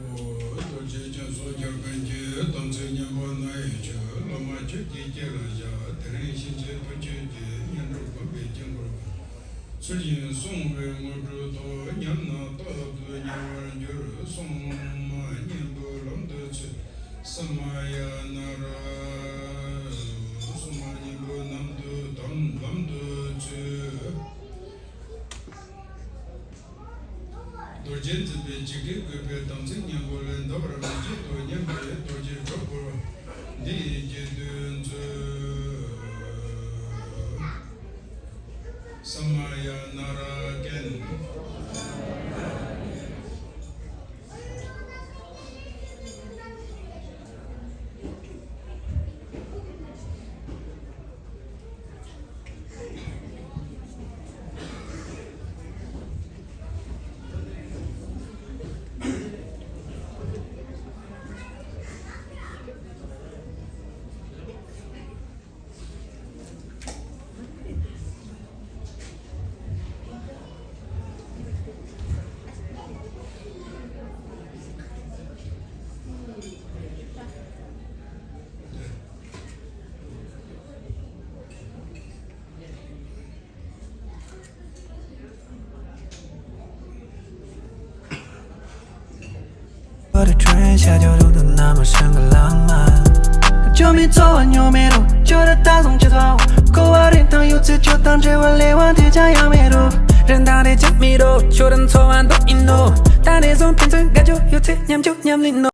རྡོ་རྗེ་ཅན་སོགས་རྒྱལ་ཀུན་གྱི་དམ་ཚིག་སྙིང་པོ་ནི་ཡི་ཆོས་བླ་མ་ཁྱོད་ཀྱི་དཀྱིལ་ལ་བཞག། དེ་རིང་ཕྱིན་ཆད་བུ་ཁྱོད་ཀྱི་སྙན་གྲགས་བཀོད་པའི་དཀྱིལ་འཁོར་ཚུལ་བཞིན་བསྲུང་བའི་དངོས་གྲུབ་ཐོབ། ཉམས་ན་རྟག་ཏུ་ཉེ་བར་འགྱུར། སྲུང་མ་གཉེན་པོའི་ལམ་དུ་ཚུད། ས་མ་ཡ་ན་ར། སྲུང་མ་གཉེན་པོའི་ལམ་དུ་དམ་ལམ་དུ་ཚུད། རྡོ་རྗེ་འཛིན་པའི་ཇི་སྐད་བཀོད་པའི་དམ་ཚིག་སྙིང་པོ་ལས་འདའ་བར་མི་བྱེད་དོ་སྙམ་པའི་རྡོ་རྗེ་སྒྲོ་བསྐུར་བ་འདི་ཡི་རྗེས་ཟློས་མཛོད། ས་མ་ཡ་ན་ར་ཀན། But a train ཤར་རྒྱུ་རུ་དུ་ན་མ་ཤང་གི་ལམ་མ། ཇོ་མི་ཚོ་བ་ཉོ་མེ་རུ་ཇོ་ར་ད་སོང་ཅི་ཐོ། ཁོ་བ་རིན་ཐང་ཡོད་ཚེ་ཇོ་དང་འབྲེལ་བ་ལས་བ་འདི་ཅང་ཡང་མེ་རུ། རིན་ཐང་རེ་ཅང་མི་རོ། ཁྱོད་རང་འཚོ་བ་འདུག་ཡིན་ནོ། ད་ནས་བཟུང་ཕན་ཚུན་དགའ་སྐྱོ་ཡོད་ཚེ་མཉམ་སྐྱོ་མཉམ་ལེན་ནོ།